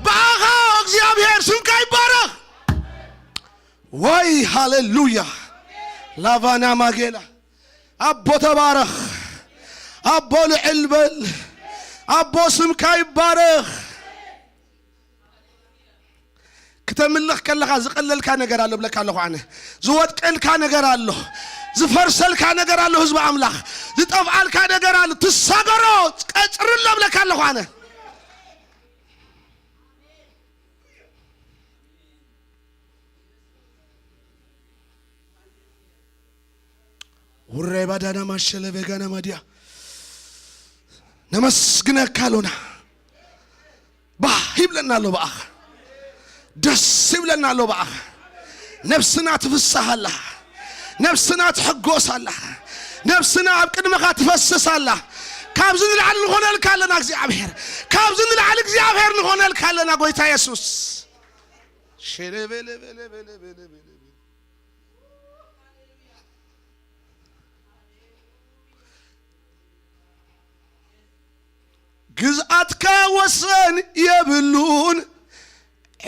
ብኣኻ እግዚኣብሔር ስምካ ይባረኽ። ወይ ሃሌሉያ። ላቫና ማጌላ። ኣቦ ተባረኽ። ኣቦ ልዕል በል። ኣቦ ስምካ ይባረኽ። ክተምልኽ ከለኻ ዝቐለልካ ነገር ኣሎ ብለካ ኣለኹ ኣነ። ዝወድቀልካ ነገር ኣሎ። ዝፈርሰልካ ነገር ኣሎ ህዝቢ ኣምላኽ። ዝጠፍኣልካ ነገር ኣሎ። ትሳገሮ ቀጽሪ ኣሎ ብለካ ኣለኹ ኣነ። ውራይ ባዳና ማሸለ ቬጋና ማድያ ነመስግነካ ኣሎና። ባህ ይብለና ኣሎ ብኣኻ። ደስ ይብለና ኣሎ ብኣኻ። ነብስና ትፍሳህ ኣላ። ነብስና ትሕጎስ ኣላ። ነብስና ኣብ ቅድመኻ ትፈስስ ኣላ። ካብዚ ንላዕሊ ንኾነልካ ኣለና እግዚኣብሔር። ካብዚ ንላዕሊ እግዚኣብሔር ንኾነልካ ኣለና ጎይታ የሱስ። ሸለበለበለበለበለበለ። ግዝኣትካ ወሰን የብሉን።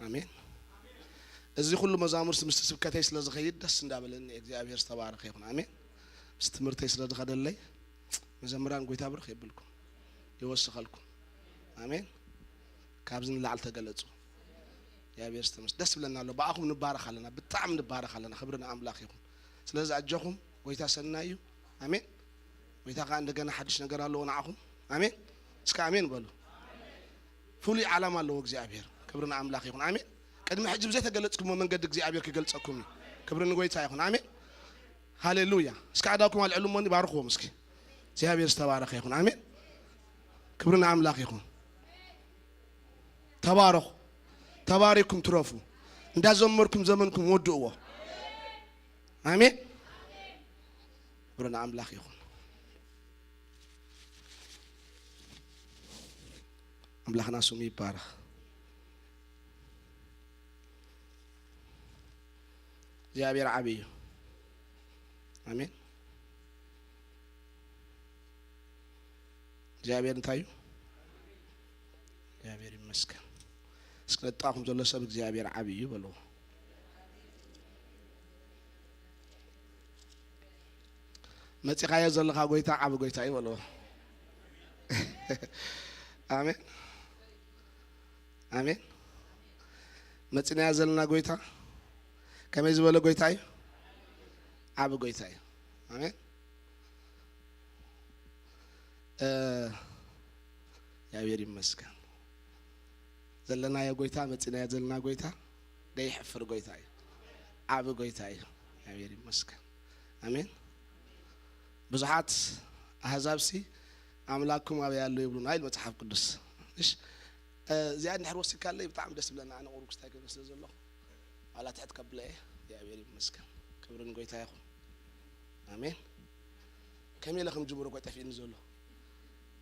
ኣሜን። እዚ ኩሉ መዛሙርት ምስቲ ስብከተይ ስለ ዝኸይድ ደስ እንዳበለኒ፣ እግዚኣብሔር ዝተባረኸ ይኹን። ኣሜን። ምስ ትምህርተይ ስለ ዝኸደለይ፣ መዘምራን፣ ጎይታ ብርኽ የብልኩም፣ ይወስኸልኩም። ኣሜን። ካብዚ ንላዕሊ ተገለጹ። እግዚኣብሔር ዝተመስ-፣ ደስ ብለና ኣሎ። ብኣኹም ንባረኽ ኣለና፣ ብጣዕሚ ንባረኽ ኣለና። ክብሪ ንኣምላኽ ይኹን። ስለዚ ኣጆኹም፣ ጎይታ ሰናይ እዩ። ኣሜን። ጎይታ ከኣ እንደገና ሓድሽ ነገር ኣለዎ ንዓኹም። ኣሜን። እስከ ኣሜን በሉ። ፍሉይ ዓላማ ኣለዎ እግዚኣብሔር። ክብሪ ንኣምላኽ ይኹን። ኣሜን። ቅድሚ ሕጂ ብዘይተገለጽኩሞ መንገዲ እግዚኣብሔር ክገልጸኩም እዩ። ክብሪ ንጎይታ ይኹን። ኣሜን። ሃሌሉያ። እስከ ኣእዳውኩም ኣልዕሉ እሞኒ ባርኽዎም እስኪ። እግዚኣብሔር ዝተባረኸ ይኹን። ኣሜን። ክብሪ ንኣምላኽ ይኹን። ተባረኹ። ተባሪኩም ትረፉ። እንዳዘመርኩም ዘመንኩም ወድእዎ። ኣሜን። ክብሪ ንኣምላኽ ይኹን። ኣምላኽና ስሙ ይባረኽ። እግዚኣብሔር ዓቢ እዩ። ኣሜን። እግዚኣብሔር እንታይ እዩ? እግዚኣብሔር ይመስገን። እስኪ ነጣኹም ዘሎ ሰብ እግዚኣብሔር ዓቢ እዩ በልዎ። መጺኻዮ ዘለኻ ጎይታ ዓቢ ጎይታ እዩ በልዎ። ኣሜን። ኣሜን። መጺናዮ ዘለና ጎይታ ከመይ ዝበለ ጎይታ እዩ? ዓቢ ጎይታ እዩ። ኣሜን። እ፣ እግዚኣብሔር ይመስገን። ዘለናዮ ጎይታ፣ መጺናዮ ዘለና ጎይታ፣ ደይሕፍር ጎይታ እዩ። ዓቢ ጎይታ እዩ። እግዚኣብሔር ይመስገን። ኣሜን። ብዙሓት ኣህዛብሲ ኣምላክኩም ኣበይ ኣሎ ይብሉና ኢሉ መጽሓፍ ቅዱስ። እሺ፣ እ፣ እዚኣ እንድሕር ወሲድካለይ ብጣዕሚ ደስ ይብለና። ኣነ ቁሩብ ክስታይ ክብል ስለ ዘለኹ፣ ዋላ ትሕት ከብለ እየ። እግዚኣብሔር ይመስገን። ክብሪ ንጎይታ ይኹን። ኣሜን። ከመይ ኢለ ከም ጅምሮ እኮ ጠፊእኒ ዘሎ።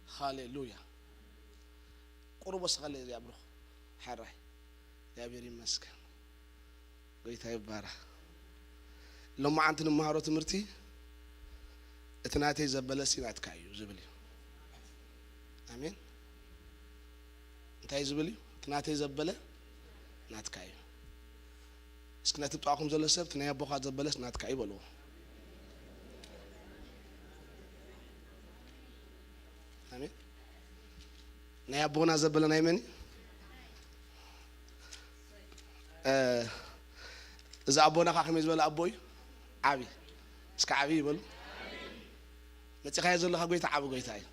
ሃሌሉያ። ቁሩብ ወስኸለይ እዚኣ ብሩኽ። ሓራይ። እግዚኣብሔር ይመስገን። ጎይታ ይባረኽ። ሎማዓንቲ ንመሃሮ ትምህርቲ፣ "እቲ ናተይ ዘበለሲ ናትካ እዩ" ዝብል እዩ። ኣሜን። እንታይ ዝብል እዩ? "እቲ ናተይ ዘበለ ናትካ እዩ።" እስኪ ነቲ ጥቓኹም ዘሎ ሰብ፣ "እቲ ናይ ኣቦኻ ዘበለስ ናትካ እዩ" በልዎ። ኣሜን። ናይ ኣቦና ዘበለ ናይ መን እዩ? እ፣ እዚ ኣቦና ኸዓ ከመይ ዝበለ ኣቦ እዩ? ዓቢ። እስከ ዓቢ ይበሉ። መጺኻዮ ዘለኻ ጎይታ ዓቢ ጎይታ እዩ።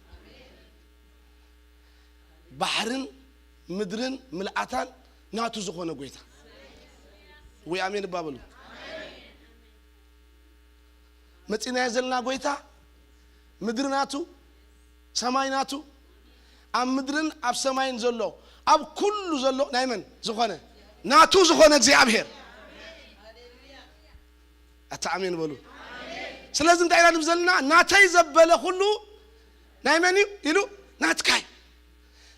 ባሕርን ምድርን ምልኣታን ናቱ ዝኾነ ጎይታ። ወይ ኣሜን እባ በሉ። መጺናዮ ዘለና ጎይታ ምድሪ ናቱ፣ ሰማይ ናቱ፣ ኣብ ምድርን ኣብ ሰማይን ዘሎ፣ ኣብ ኩሉ ዘሎ ናይ መን ዝኾነ? ናቱ ዝኾነ እግዚኣብሔር። ኣታ ኣሜን በሉ። ስለዚ እንታይ ኢና ንብል ዘለና? "ናተይ ዘበለ ኩሉ ናይ መን እዩ?" ኢሉ፣ "ናትካ እዩ።"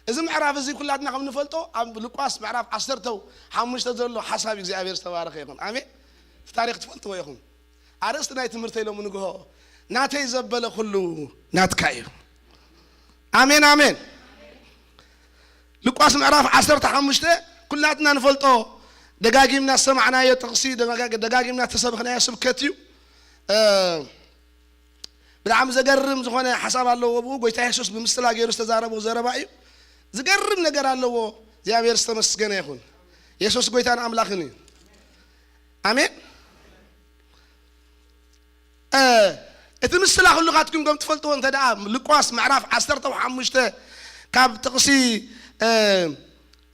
እዚ ምዕራፍ እዚ ኩላትና ከም ንፈልጦ ኣብ ሉቃስ ምዕራፍ ዓሰርተ ሓሙሽተ ዘሎ ሓሳብ እግዚኣብሔር ዝተባረኸ ይኹን። ኣሜን። እቲ ታሪኽ ትፈልጥዎ ኢኹም። ኣርእስቲ ናይ ትምህርተይ ሎሚ ንግሆ፣ "ናተይ ዘበለ ኩሉ ናትካ እዩ።" ኣሜን፣ ኣሜን። ሉቃስ ምዕራፍ ዓሰርተ ሓሙሽተ ኩላትና ንፈልጦ፣ ደጋጊምና ዝሰማዕናዮ ጥቕሲ፣ ደጋጋ-፣ ደጋጊምና ዝተሰበኽናዮ ስብከት እዩ። እ፣ ብጣዕሚ ዘገርም ዝኾነ ሓሳብ ኣለዎ። ብኡ ጎይታ የሱስ ብምስላ ገይሩ ዝተዛረቦ ዘረባ እዩ። ዝገርም ነገር ኣለዎ። እግዚኣብሔር ዝተመስገነ ይኹን። የሱስ ጎይታን ኣምላኽን እዩ። ኣሜን። እ፣ እቲ ምስላ ኩልኻትኩም ከም ትፈልጥዎ እንተ ደኣ ሉቃስ ምዕራፍ ዓሰርተ ሓሙሽተ ካብ ጥቕሲ፣ እ፣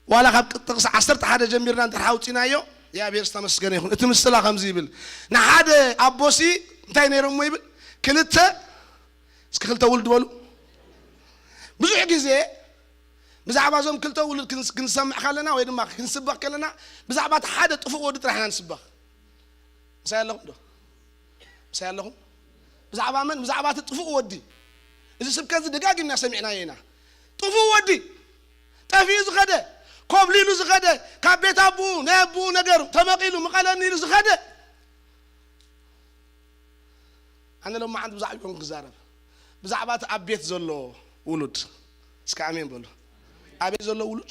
ዋላ ካብ ቅ-፣ ጥቕሲ ዓሰርተ ሓደ ጀሚርና እንተ ሓውፂናዮ፣ እግዚኣብሔር ዝተመስገነ ይኹን። እቲ ምስላ ከምዚ ይብል፣ ንሓደ ኣቦሲ እንታይ ነይሮሞ ይብል? ክልተ፣ እስኪ ክልተ ውሉድ በሉ። ብዙሕ ግዜ ብዛዕባ እዞም ክልተ ውሉድ ክንስ-፣ ክንሰምዕ ከለና ወይ ድማ ክንስበኽ ከለና፣ ብዛዕባ እቲ ሓደ ጥፉእ ወዲ ጥራሕ ኢና ንስበኽ። ምሳይ ኣለኹም ዶ? ምሳይ ኣለኹም? ብዛዕባ መን? ብዛዕባ እቲ ጥፉእ ወዲ። እዚ ስብከት እዚ ደጋጊምና ሰሚዕናዮ ኢና። ጥፉእ ወዲ፣ ጠፊኡ ዝኸደ፣ ኮብሊሉ ዝኸደ፣ ካብ ቤት ኣቦኡ፣ ናይ ኣቦኡ ነገር ተመቒሉ ምቐለኒ ኢሉ ዝኸደ። ኣነ ሎማዓንቲ ብዛዕባኦም ክዛረብ። ብዛዕባ እቲ ኣብ ቤት ዘሎ ውሉድ። እስከ ኣሜን በሉ። ኣበይ ዘሎ ውሉድ?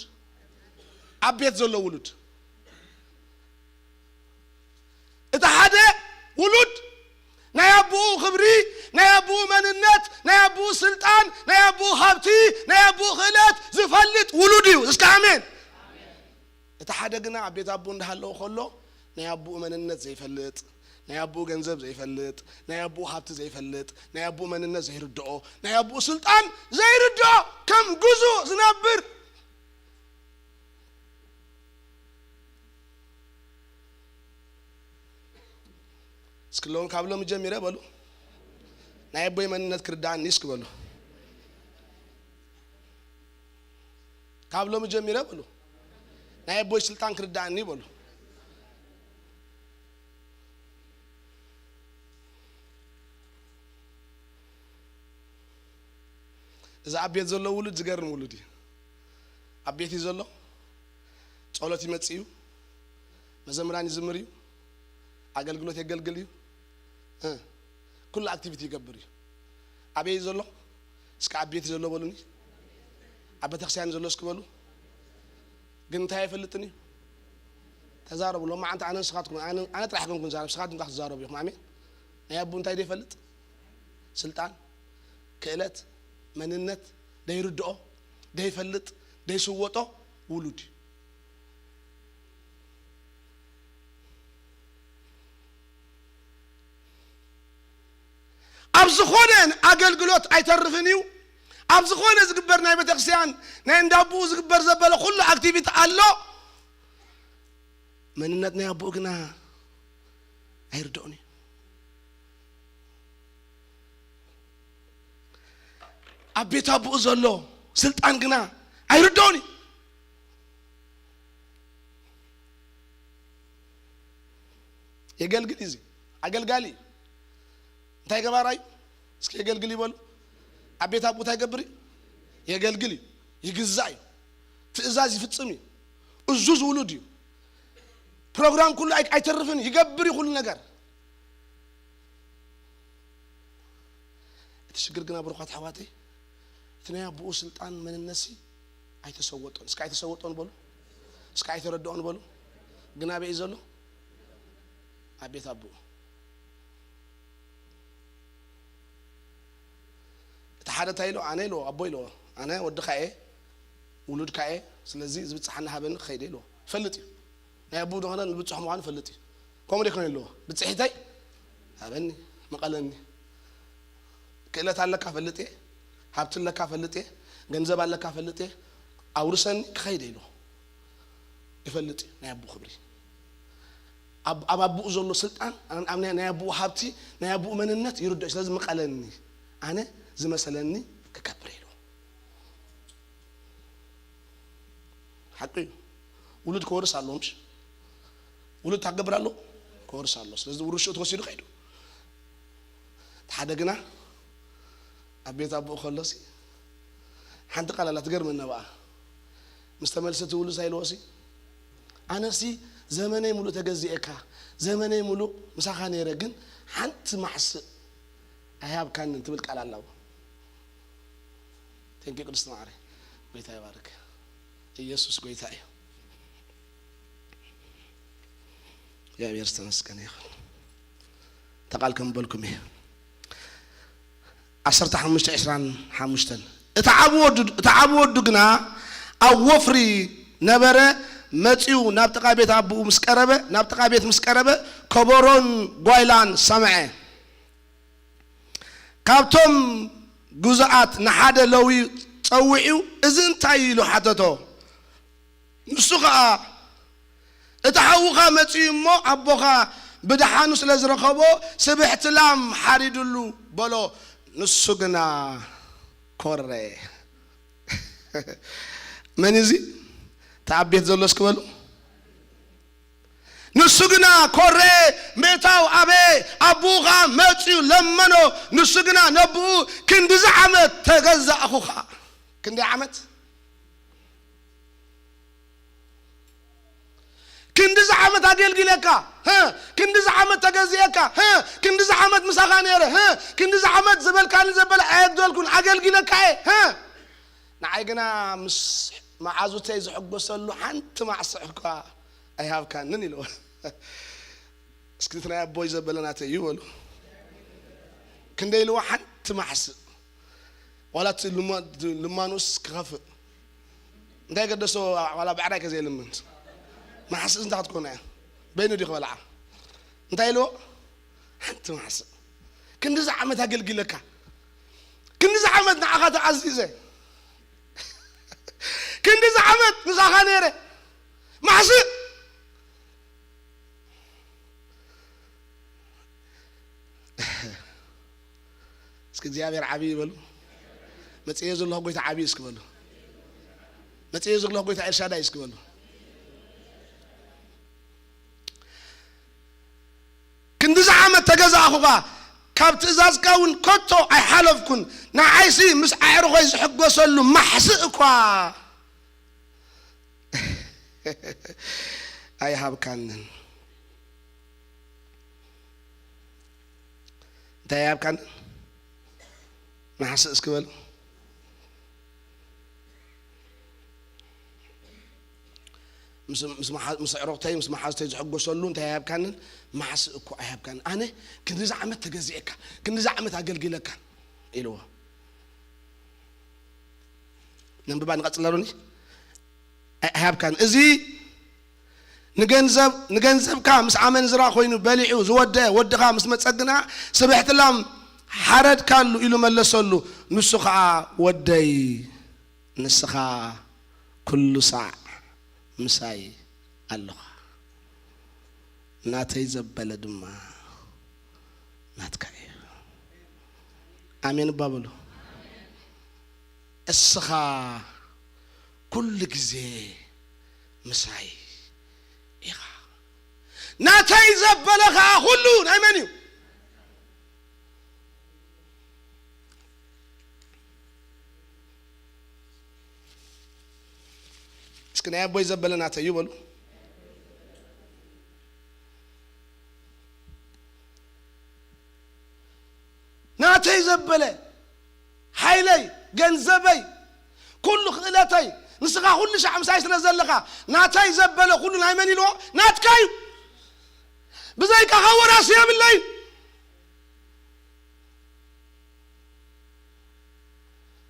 ኣብ ቤት ዘሎ ውሉድ። ስልጣን፣ ናይ ኣቦኡ ሃብቲ፣ ናይ ኣቦኡ ክእለት ዝፈልጥ ውሉድ እዩ። እስከ ኣሜን። እቲ ሓደ ግና ኣብ ቤት ኣቦኡ እንዳሃለወ ከሎ ናይ ኣቦኡ መንነት ዘይፈልጥ፣ ናይ ኣቦኡ ገንዘብ ዘይፈልጥ፣ ናይ ኣቦኡ ሃብቲ ዘይፈልጥ፣ ናይ ኣቦኡ መንነት ዘይርድኦ፣ ናይ ኣቦኡ ስልጣን ዘይርድኦ፣ ከም ግዙእ ዝነብር። እስኪ ሎም ካብ ሎሚ ጀሚረ በሉ፣ ናይ ኣቦይ መንነት ክርዳእኒ እስኪ በሉ። ካብ ሎሚ ጀሚረ በሉ፣ ናይ ኣቦይ ስልጣን ክርዳእኒ በሉ። እዚ ኣብ ቤት ዘሎ ውሉድ ዝገርም ውሉድ እዩ። ኣብ ቤት እዩ ዘሎ፣ ጸሎት ይመጽእ እዩ፣ መዘምራን ይዝምር እዩ፣ ኣገልግሎት የገልግል እዩ፣ እ፣ ኩሉ ኣክቲቪቲ ይገብር እዩ። ኣበይ እዩ ዘሎ? እስከ ኣብ ቤት ዘሎ በሉኒ። ኣብ ቤተክርስትያን ዘሎ እስኪ በሉ። ግን እንታይ ኣይፈልጥን እዩ? ተዛረቡ። ሎማዓንቲ ኣነ ንስኻትኩም፣ ኣነ፣ ኣነ ጥራሕ ኮንኩን ዛረብ፣ ንስኻትኩም ከኣ ትዛረቡ ኢኹም። ኣሜን። ናይ ኣቡ እንታይ ደይፈልጥ? ስልጣን፣ ክእለት፣ መንነት ደይርድኦ፣ ደይፈልጥ፣ ደይስወጦ ውሉድ እዩ። ኣብ ዝኾነ ኣገልግሎት ኣይተርፍን እዩ። ኣብ ዝኾነ ዝግበር ናይ ቤተክርስትያን፣ ናይ እንዳ ኣቡኡ ዝግበር ዘበለ ኩሉ ኣክቲቪቲ ኣሎ። መንነት ናይ ኣቡኡ ግና ኣይርድኦን እዩ። ኣብ ቤት ኣቡኡ ዘሎ ስልጣን ግና ኣይርድኦን እዩ። የገልግል እዩ። እዚ ኣገልጋሊ እዩ። እንታይ ገባራይ? እስኪ የገልግል ይበሉ። ኣብ ቤት ኣቡ እንታይ ይገብር እዩ? የገልግል እዩ። ይግዛእ እዩ። ትእዛዝ ይፍጽም እዩ። እዙዝ ውሉድ እዩ። ፕሮግራም ኩሉ ኣይ-፣ ኣይተርፍን እዩ። ይገብር እዩ ኩሉ ነገር። እቲ ሽግር ግና ብሩኻት ኣሕዋተይ፣ እቲ ናይ ኣቡኡ ስልጣን መንነትሲ ኣይተሰወጦን። እስኪ ኣይተሰወጦን በሉ። እስኪ ኣይተረድኦን በሉ። ግን ኣበይ እዩ ዘሎ? ኣብ ቤት ኣቡኡ። እቲ ሓደ እንታይ ኢሎ? ኣነ ኢሎ፣ ኣቦ ኢሎ፣ ኣነ ወድኻ እየ፣ ውሉድካ እየ፣ ስለዚ ዝብጽሓኒ ሃበኒ ክኸይድ እየ ኢሎ። ይፈልጥ እዩ። ናይ ኣቡኡ ዝኾነ ንብጽሑ ምዃኑ ይፈልጥ እዩ። ከምኡ ደይኮነ ኣለዎ። ብጽሒተይ ሃበኒ፣ መቐለኒ። ክእለት ኣለካ ፈልጥ እየ፣ ሃብቲ ኣለካ ፈልጥ እየ፣ ገንዘብ ኣለካ ፈልጥ እየ፣ ኣውርሰኒ ክኸይድ እየ ኢሎ። ይፈልጥ እዩ ናይ ኣቡኡ ክብሪ። ኣብ፣ ኣብ ኣቡኡ ዘሎ ስልጣን፣ ኣብ፣ ኣብ ናይ፣ ናይ ኣቡኡ ሃብቲ፣ ናይ ኣቡኡ መንነት ይርድኦ እዩ። ስለዚ ምቐለኒ፣ ኣነ ዝመሰለኒ ክገብር እየ ኢሎ። ሓቂ እዩ። ውሉድ ክወርስ ኣለዎ፣ ምሽ? ውሉድ እንታይ ክገብር ኣለዎ? ክወርስ ኣለዎ። ስለዚ ውርሽኡ ተወሲዱ ከይዱ። እቲ ሓደ ግና ኣብ ቤት ኣቦኡ ከሎሲ ሓንቲ ቃል ኣላ ትገርመኒ ኣብኣ። ምስ ተመልሰ እቲ ውሉድ እንታይ ኢልዎሲ? ኣነሲ ዘመነይ ሙሉእ ተገዚኤካ፣ ዘመነይ ሙሉእ ምሳኻ ነይረ፣ ግን ሓንቲ ማሕስእ ኣይሃብካንን ትብል ቃል ኣላ። ቴንኪ ቅድስቲ ማዕረ፣ ጎይታ ይባርክ። ኢየሱስ ጎይታ እዩ። እግዚኣብሔር ዝተመስገነ ይኹን። ተቃል ከም በልኩም እየ። ዓሰርተ ሓሙሽተ ዕስራን ሓሙሽተን። እቲ ዓቢ ወዱ፣ እቲ ዓቢ ወዱ ግና ኣብ ወፍሪ ነበረ፣ መጺኡ ናብ ጥቓ ቤት ኣቦኡ ምስ ቀረበ፣ ናብ ጥቓ ቤት ምስ ቀረበ፣ ከበሮን ጓይላን ሰምዐ። ካብቶም ግዙኣት ንሓደ ለዊ ጸዊዑ፣ "እዚ እንታይ?" ኢሉ ሓተቶ። ንሱ ኸኣ፣ "እቲ ሓውኻ መጺኡ እሞ፣ ኣቦኻ ብደሓኑ ስለ ዝረኸቦ፣ ስብሕቲ ላም ሓሪድሉ" በሎ። ንሱ ግና ኮረ። መን እዚ? እቲ ኣብ ቤት ዘሎ እስኪ በሉ። ንሱ ግና ኮረ፣ "ምእታው ኣበ ኣቦኻ መጺኡ ለመኖ። ንሱ ግና ነብኡ ክንድዚ ዓመት ተገዛእኹኻ።" ክንደይ ዓመት? "ክንድዚ ዓመት ኣገልጊለካ፣ ህ፣ ክንድዚ ዓመት ተገዚኤካ፣ ህ፣ ክንድዚ ዓመት ምሳኻ ነይረ፣ ህ፣ ክንድዚ ዓመት ዝበልካኒ ዘበለ ኣየብደልኩን፣ ኣገልጊለካ እየ፣ ህ። ንዓይ ግና ምስ መዓዙተይ ዝሕጎሰሉ ሓንቲ ማዕስዕ እኳ ኣይሃብካንን" ኢልዎ። እስኪ እቲ ናይ ኣቦይ ዘበለ ናተይ እዩ በሉ። ክንደይ ኢልዎ? ሓንቲ ማሕስእ። ዋላ እቲ ልማ-፣ ልማኑስ ክኸፍእ። እንታይ ገደሶ? ዋላ ብዕራይ ከዘይልምን። ማሕስእ እንታይ ክትኮን እያ? በይኑ ድዩ ክበልዓ? እንታይ ኢልዎ? ሓንቲ ማሕስእ። ክንድዚ ዓመት ኣገልጊለካ። ክንድዚ ዓመት ንዓኻ ተዓዚዘ። ክንድዚ ዓመት ምሳኻ ነይረ። ማሕስእ። እስኪ እግዚኣብሔር ዓብዪ ይበሉ። መጽኤ ዘለኹ ጎይታ ዓብዪ እስኪ በሉ። መጽኤ ዘለኹ ጎይታ ኤልሻዳይ እስኪ በሉ። ክንድዚ ዓመት ተገዛእኹኻ፣ ካብ ትእዛዝካ እውን ከቶ ኣይሓለፍኩን። ንዓይሲ ምስ ኣዕሩኸይ ዝሕጎሰሉ ማሕስእ እኳ ኣይሃብካንን። እንታይ ኣይሃብካንን? ማሕስእ እስኪ በሉ። ምስ፣ ምስ መሓ-፣ ምስ ኣዕሩኽተይ፣ ምስ መሓዙተይ ዝሕጎሰሉ እንታይ ኣይሃብካንን? ማሕስእ እኮ ኣይሃብካንን። ኣነ ክንድዚ ዓመት ተገዚኤካ፣ ክንድዚ ዓመት ኣገልጊለካ ኢልዎ። ነንብባ ንቐጽል ኣሎኒ። ኣይ-፣ ኣይሃብካን። እዚ ንገንዘብ፣ ንገንዘብካ ምስ ኣመንዝራ ኮይኑ በሊዑ ዝወደ ወድኻ ምስ መጸ ግና፣ ስብሕቲ ላም ሓረድካሉ ኢሉ መለሰሉ። ንሱ ኸኣ፣ ወደይ፣ ንስኻ ኩሉ ሳዕ ምሳይ ኣለኻ፣ ናተይ ዘበለ ድማ ናትካ እዩ። ኣሜን እባ በሉ። እስኻ ኩሉ ግዜ ምሳይ ኢኻ። ናተይ ዘበለ ኸኣ ኩሉ ናይ መን እዩ? እስኪ ናይ ኣቦይ ዘበለ ናተይ እዩ በሉ። ናተይ ዘበለ ሓይለይ፣ ገንዘበይ፣ ኩሉ ክእለተይ፣ ንስኻ ኩሉ ሻዕ ምሳይ ስለ ዘለኻ፣ ናተይ ዘበለ ኩሉ ናይ መን ኢልዎ? ናትካ እዩ። ብዘይካኻ ወራሲ የብለይ።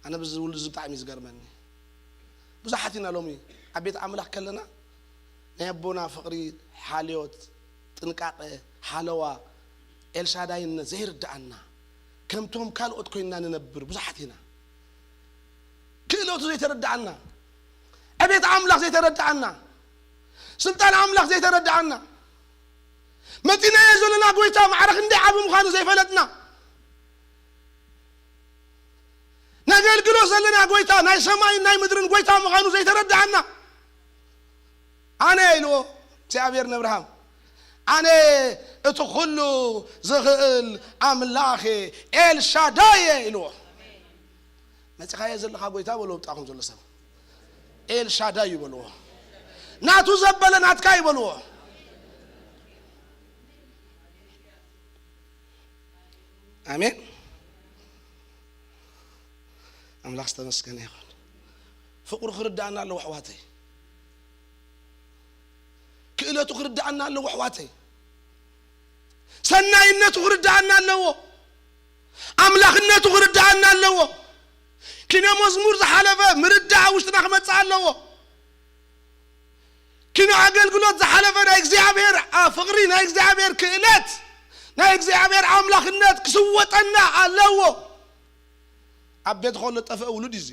ኣነ ብዚ ውሉድ እዚ ብጣዕሚ እዩ ዝገርመኒ። ብዙሓት ኢና ሎሚ ኣብ ቤት ኣምላኽ ከለና ናይ ኣቦና ፍቕሪ፣ ሓልዮት፣ ጥንቃቐ፣ ሓለዋ፣ ኤልሻዳይነት ዘይርድኣና፣ ከምቶም ካልኦት ኮይንና ንነብር ብዙሓት ኢና። ክእለቱ ዘይተረድኣና፣ ዕቤት ኣምላኽ ዘይተረድኣና፣ ስልጣን ኣምላኽ ዘይተረድኣና፣ መጺናዮ ዘለና ጎይታ ማዕረ ክንደይ ዓቢ ምዃኑ ዘይፈለጥና፣ ነገልግሎ ዘለና ጎይታ ናይ ሰማይን ናይ ምድርን ጎይታ ምዃኑ ዘይተረድኣና፣ ኣነ ኢልዎ እግዚኣብሔር ንእብርሃም፣ ኣነ እቲ ኩሉ ዝኽእል ኣምላኽ እየ፣ ኤልሻዳይ እየ ኢልዎ። መጺኻዮ ዘለኻ ጎይታ በልዎ፣ ብጣኹም ዘሎ ሰብ ኤልሻዳይ እዩ በልዎ። ናቱ ዘበለ ናትካ እዩ በልዎ። ኣሜን። ኣምላኽ ዝተመስገነ ይኹን። ፍቕሩ ክርድኣና ኣለዎ ኣሕዋተይ። ክእለቱ ክርድኣና ኣለዎ ኣሕዋተይ። ሰናይነቱ ክርድኣና ኣለዎ። ኣምላኽነቱ ክርድኣና ኣለዎ። ኪነ መዝሙር ዝሓለፈ ምርዳእ ኣብ ውሽጥና ክመጽእ ኣለዎ። ኪኖ ኣገልግሎት ዝሓለፈ ናይ እግዚኣብሔር፣ ኣ፣ ፍቕሪ፣ ናይ እግዚኣብሔር ክእለት፣ ናይ እግዚኣብሔር ኣምላኽነት ክስወጠና ኣለዎ። ኣብ ቤት ከሎ ዝጠፍአ ውሉድ እዩ እዚ።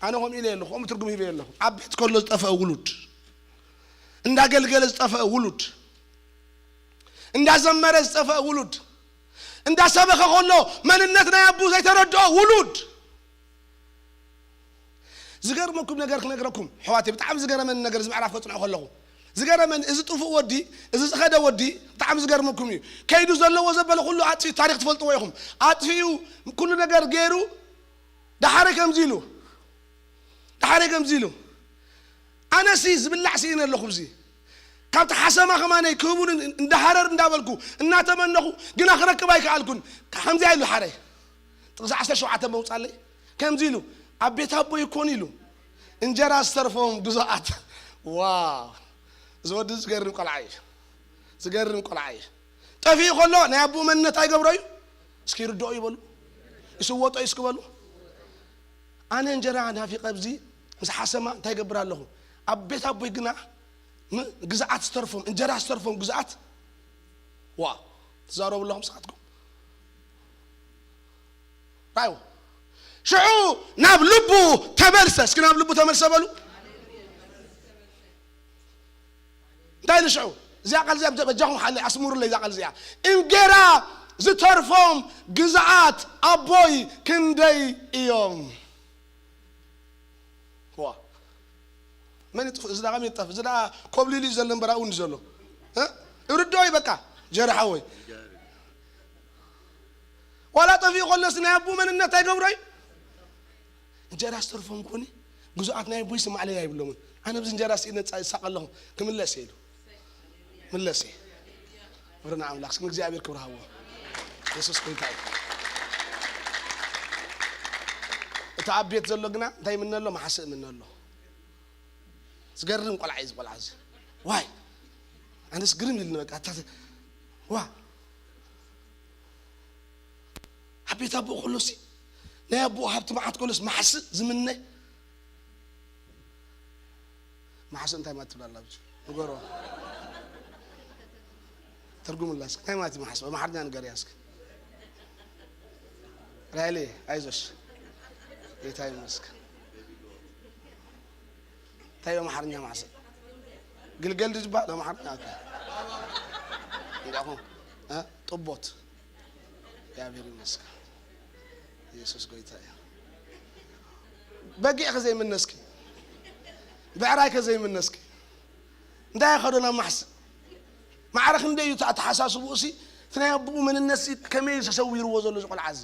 ኣነ ከምኡ ኢለ ኣለኹ፣ ከምኡ ትርጉም ሂበ ኣለኹ። ኣብ ቤት ከሎ ዝጠፍአ ውሉድ፣ እንዳገልገለ ዝጠፍአ ውሉድ፣ እንዳዘመረ ዝጠፍአ ውሉድ፣ እንዳሰበኸ ከሎ መንነት ናይ ኣቡ ዘይተረድኦ ውሉድ። ዝገርመኩም ነገር ክነግረኩም፣ ኣሕዋተይ፣ ብጣዕሚ ዝገረመኒ ነገር፣ እዚ ምዕራፍ ከጽንዖ ከለኹ ዝገረመኒ፣ እዚ ጥፉእ ወዲ፣ እዚ ዝኸደ ወዲ፣ ብጣዕሚ ዝገርመኩም እዩ። ከይዱ ዘለዎ ዘበለ ኩሉ ኣጥፊኡ፣ ታሪኽ ትፈልጥዎ ኢኹም። ኣጥፊኡ፣ ኩሉ ነገር ገይሩ፣ ደሓረ ከምዚ ኢሉ፣ ደሓረ ከምዚ ኢሉ፣ ኣነሲ ዝብላዕ ስኢነ ኣለኹ፣ እዚ ካብቲ ሓሰማ ከማነይ ክህቡኒ እንዳ ሃረር እንዳበልኩ እናተመነኹ፣ ግና ክረክብ ኣይከኣልኩን። ከምዚኣ ኢሉ ሓረ፣ ጥቕሲ ዓሰርተ ሸውዓተ መውጻለይ፣ ከምዚ ኢሉ፣ ኣብ ቤት ኣቦይ ይኮን ኢሉ፣ እንጀራ ዝተርፎም ግዙኣት። ዋው! እዚ ወዲ ዝገርም ቆልዓ እዩ። ዝገርም ቆልዓ እዩ። ጠፊኡ ከሎ ናይ ኣቦኡ መንነት ኣይገብሮ እዩ። እስኪ ርድኦ ይበሉ። ይስወጦ እዩ እስኪ በሉ። ኣነ እንጀራ ናፊቐ ኣብዚ ምስ ሓሰማ እንታይ ይገብር ኣለኹ? ኣብ ቤት ኣቦይ ግና ም-፣ ግዝኣት ዝተርፎም፣ እንጀራ ዝተርፎም ግዝኣት። ዋ፣ ትዛረቡ ኣለኹም ንስኻትኩም። ራእዩ። ሽዑ ናብ ልቡ ተመልሰ። እስኪ ናብ ልቡ ተመልሰ በሉ። እንታይ ኢሉ ሽዑ? እዚኣ ቃል እዚኣ በጃኹም ሓለይ ኣስምሩለይ እዛ ቃል እዚኣ። እንጌራ ዝተርፎም ግዝኣት ኣቦይ ክንደይ እዮም? ዋ። መን ይጥፍ-፣ እዚ ደኣ ከመይ ይጠፍ-፣ እዚ ደኣ ኮብሊሉ እዩ ዘሎ እምበር ኣብኡ እንዲ ዘሎ። እ? ይርድኦ እዩ በቃ። ጀርሓ ወይ። ዋላ ጠፊኡ ከሎስ ናይ ኣቦኡ መንነት ኣይገብሮ እዩ። እንጀራ ዝተርፎም ኮኒ ግዙኣት ናይ ኣቦይ ስማዕለይ ኣይብሎምን። ኣነ ብዚ እንጀራ ስኢነ ጻ-፣ ይሳቐ ኣለኹ። ክምለስ እየ ኢሉ። ምለስ እየ። ክብሪ ንኣምላኽ። እስኪ ንእግዚኣብሔር ክብሪ ሃቦ። የሱስ ጎይታ እዩ። እቲ ኣብ ቤት ዘሎ ግና እንታይ ይምነ ኣሎ? ማሕስእ ይምነ ኣሎ። ዝገርም ቆልዓ እዩ እዚ ቆልዓ እዚ። ዋይ! ኣነስ ግርም ኢልኒ በቃ። ኣታ-፣ ዋ! ኣብ ቤት ኣቦኡ ከሎሲ፣ ናይ ኣቦኡ ሃብቲ መዓት ከሎስ ማሕስእ ዝምነ። ማሕስእ እንታይ ማለት ትብል ኣላ ብቻ? ንገሮ። ትርጉምላ እስኪ። እንታይ ማለት እዩ ማሕስእ? ብኣምሓርኛ ንገርያ እስኪ። ራይሊ፣ ኣይዞሽ። ጌታ ይመስገን። እንታይ እዩ ኣምሓርኛ ማሕስእ? ግልገል ድዩ ዝበሃል ኣምሓርኛ? ኦኬ። እንዲኹም፣ እ? ጥቦት። እግዚኣብሔር ይመስገን። ኢየሱስ ጎይታ እዩ። በጊዕ ከዘይምነስኪ፣ ብዕራይ ከዘይምነስኪ፣ እንታይ ከዶ ናብ ማሕስእ? ማዕረ ክንደይ እዩ ኣተሓሳስብኡ ሲ፣ እቲ ናይ ኣቦኡ መንነት ሲ፣ ከመይ እዩ ተሰዊርዎ ዘሎ እዚ ቆልዓ እዚ?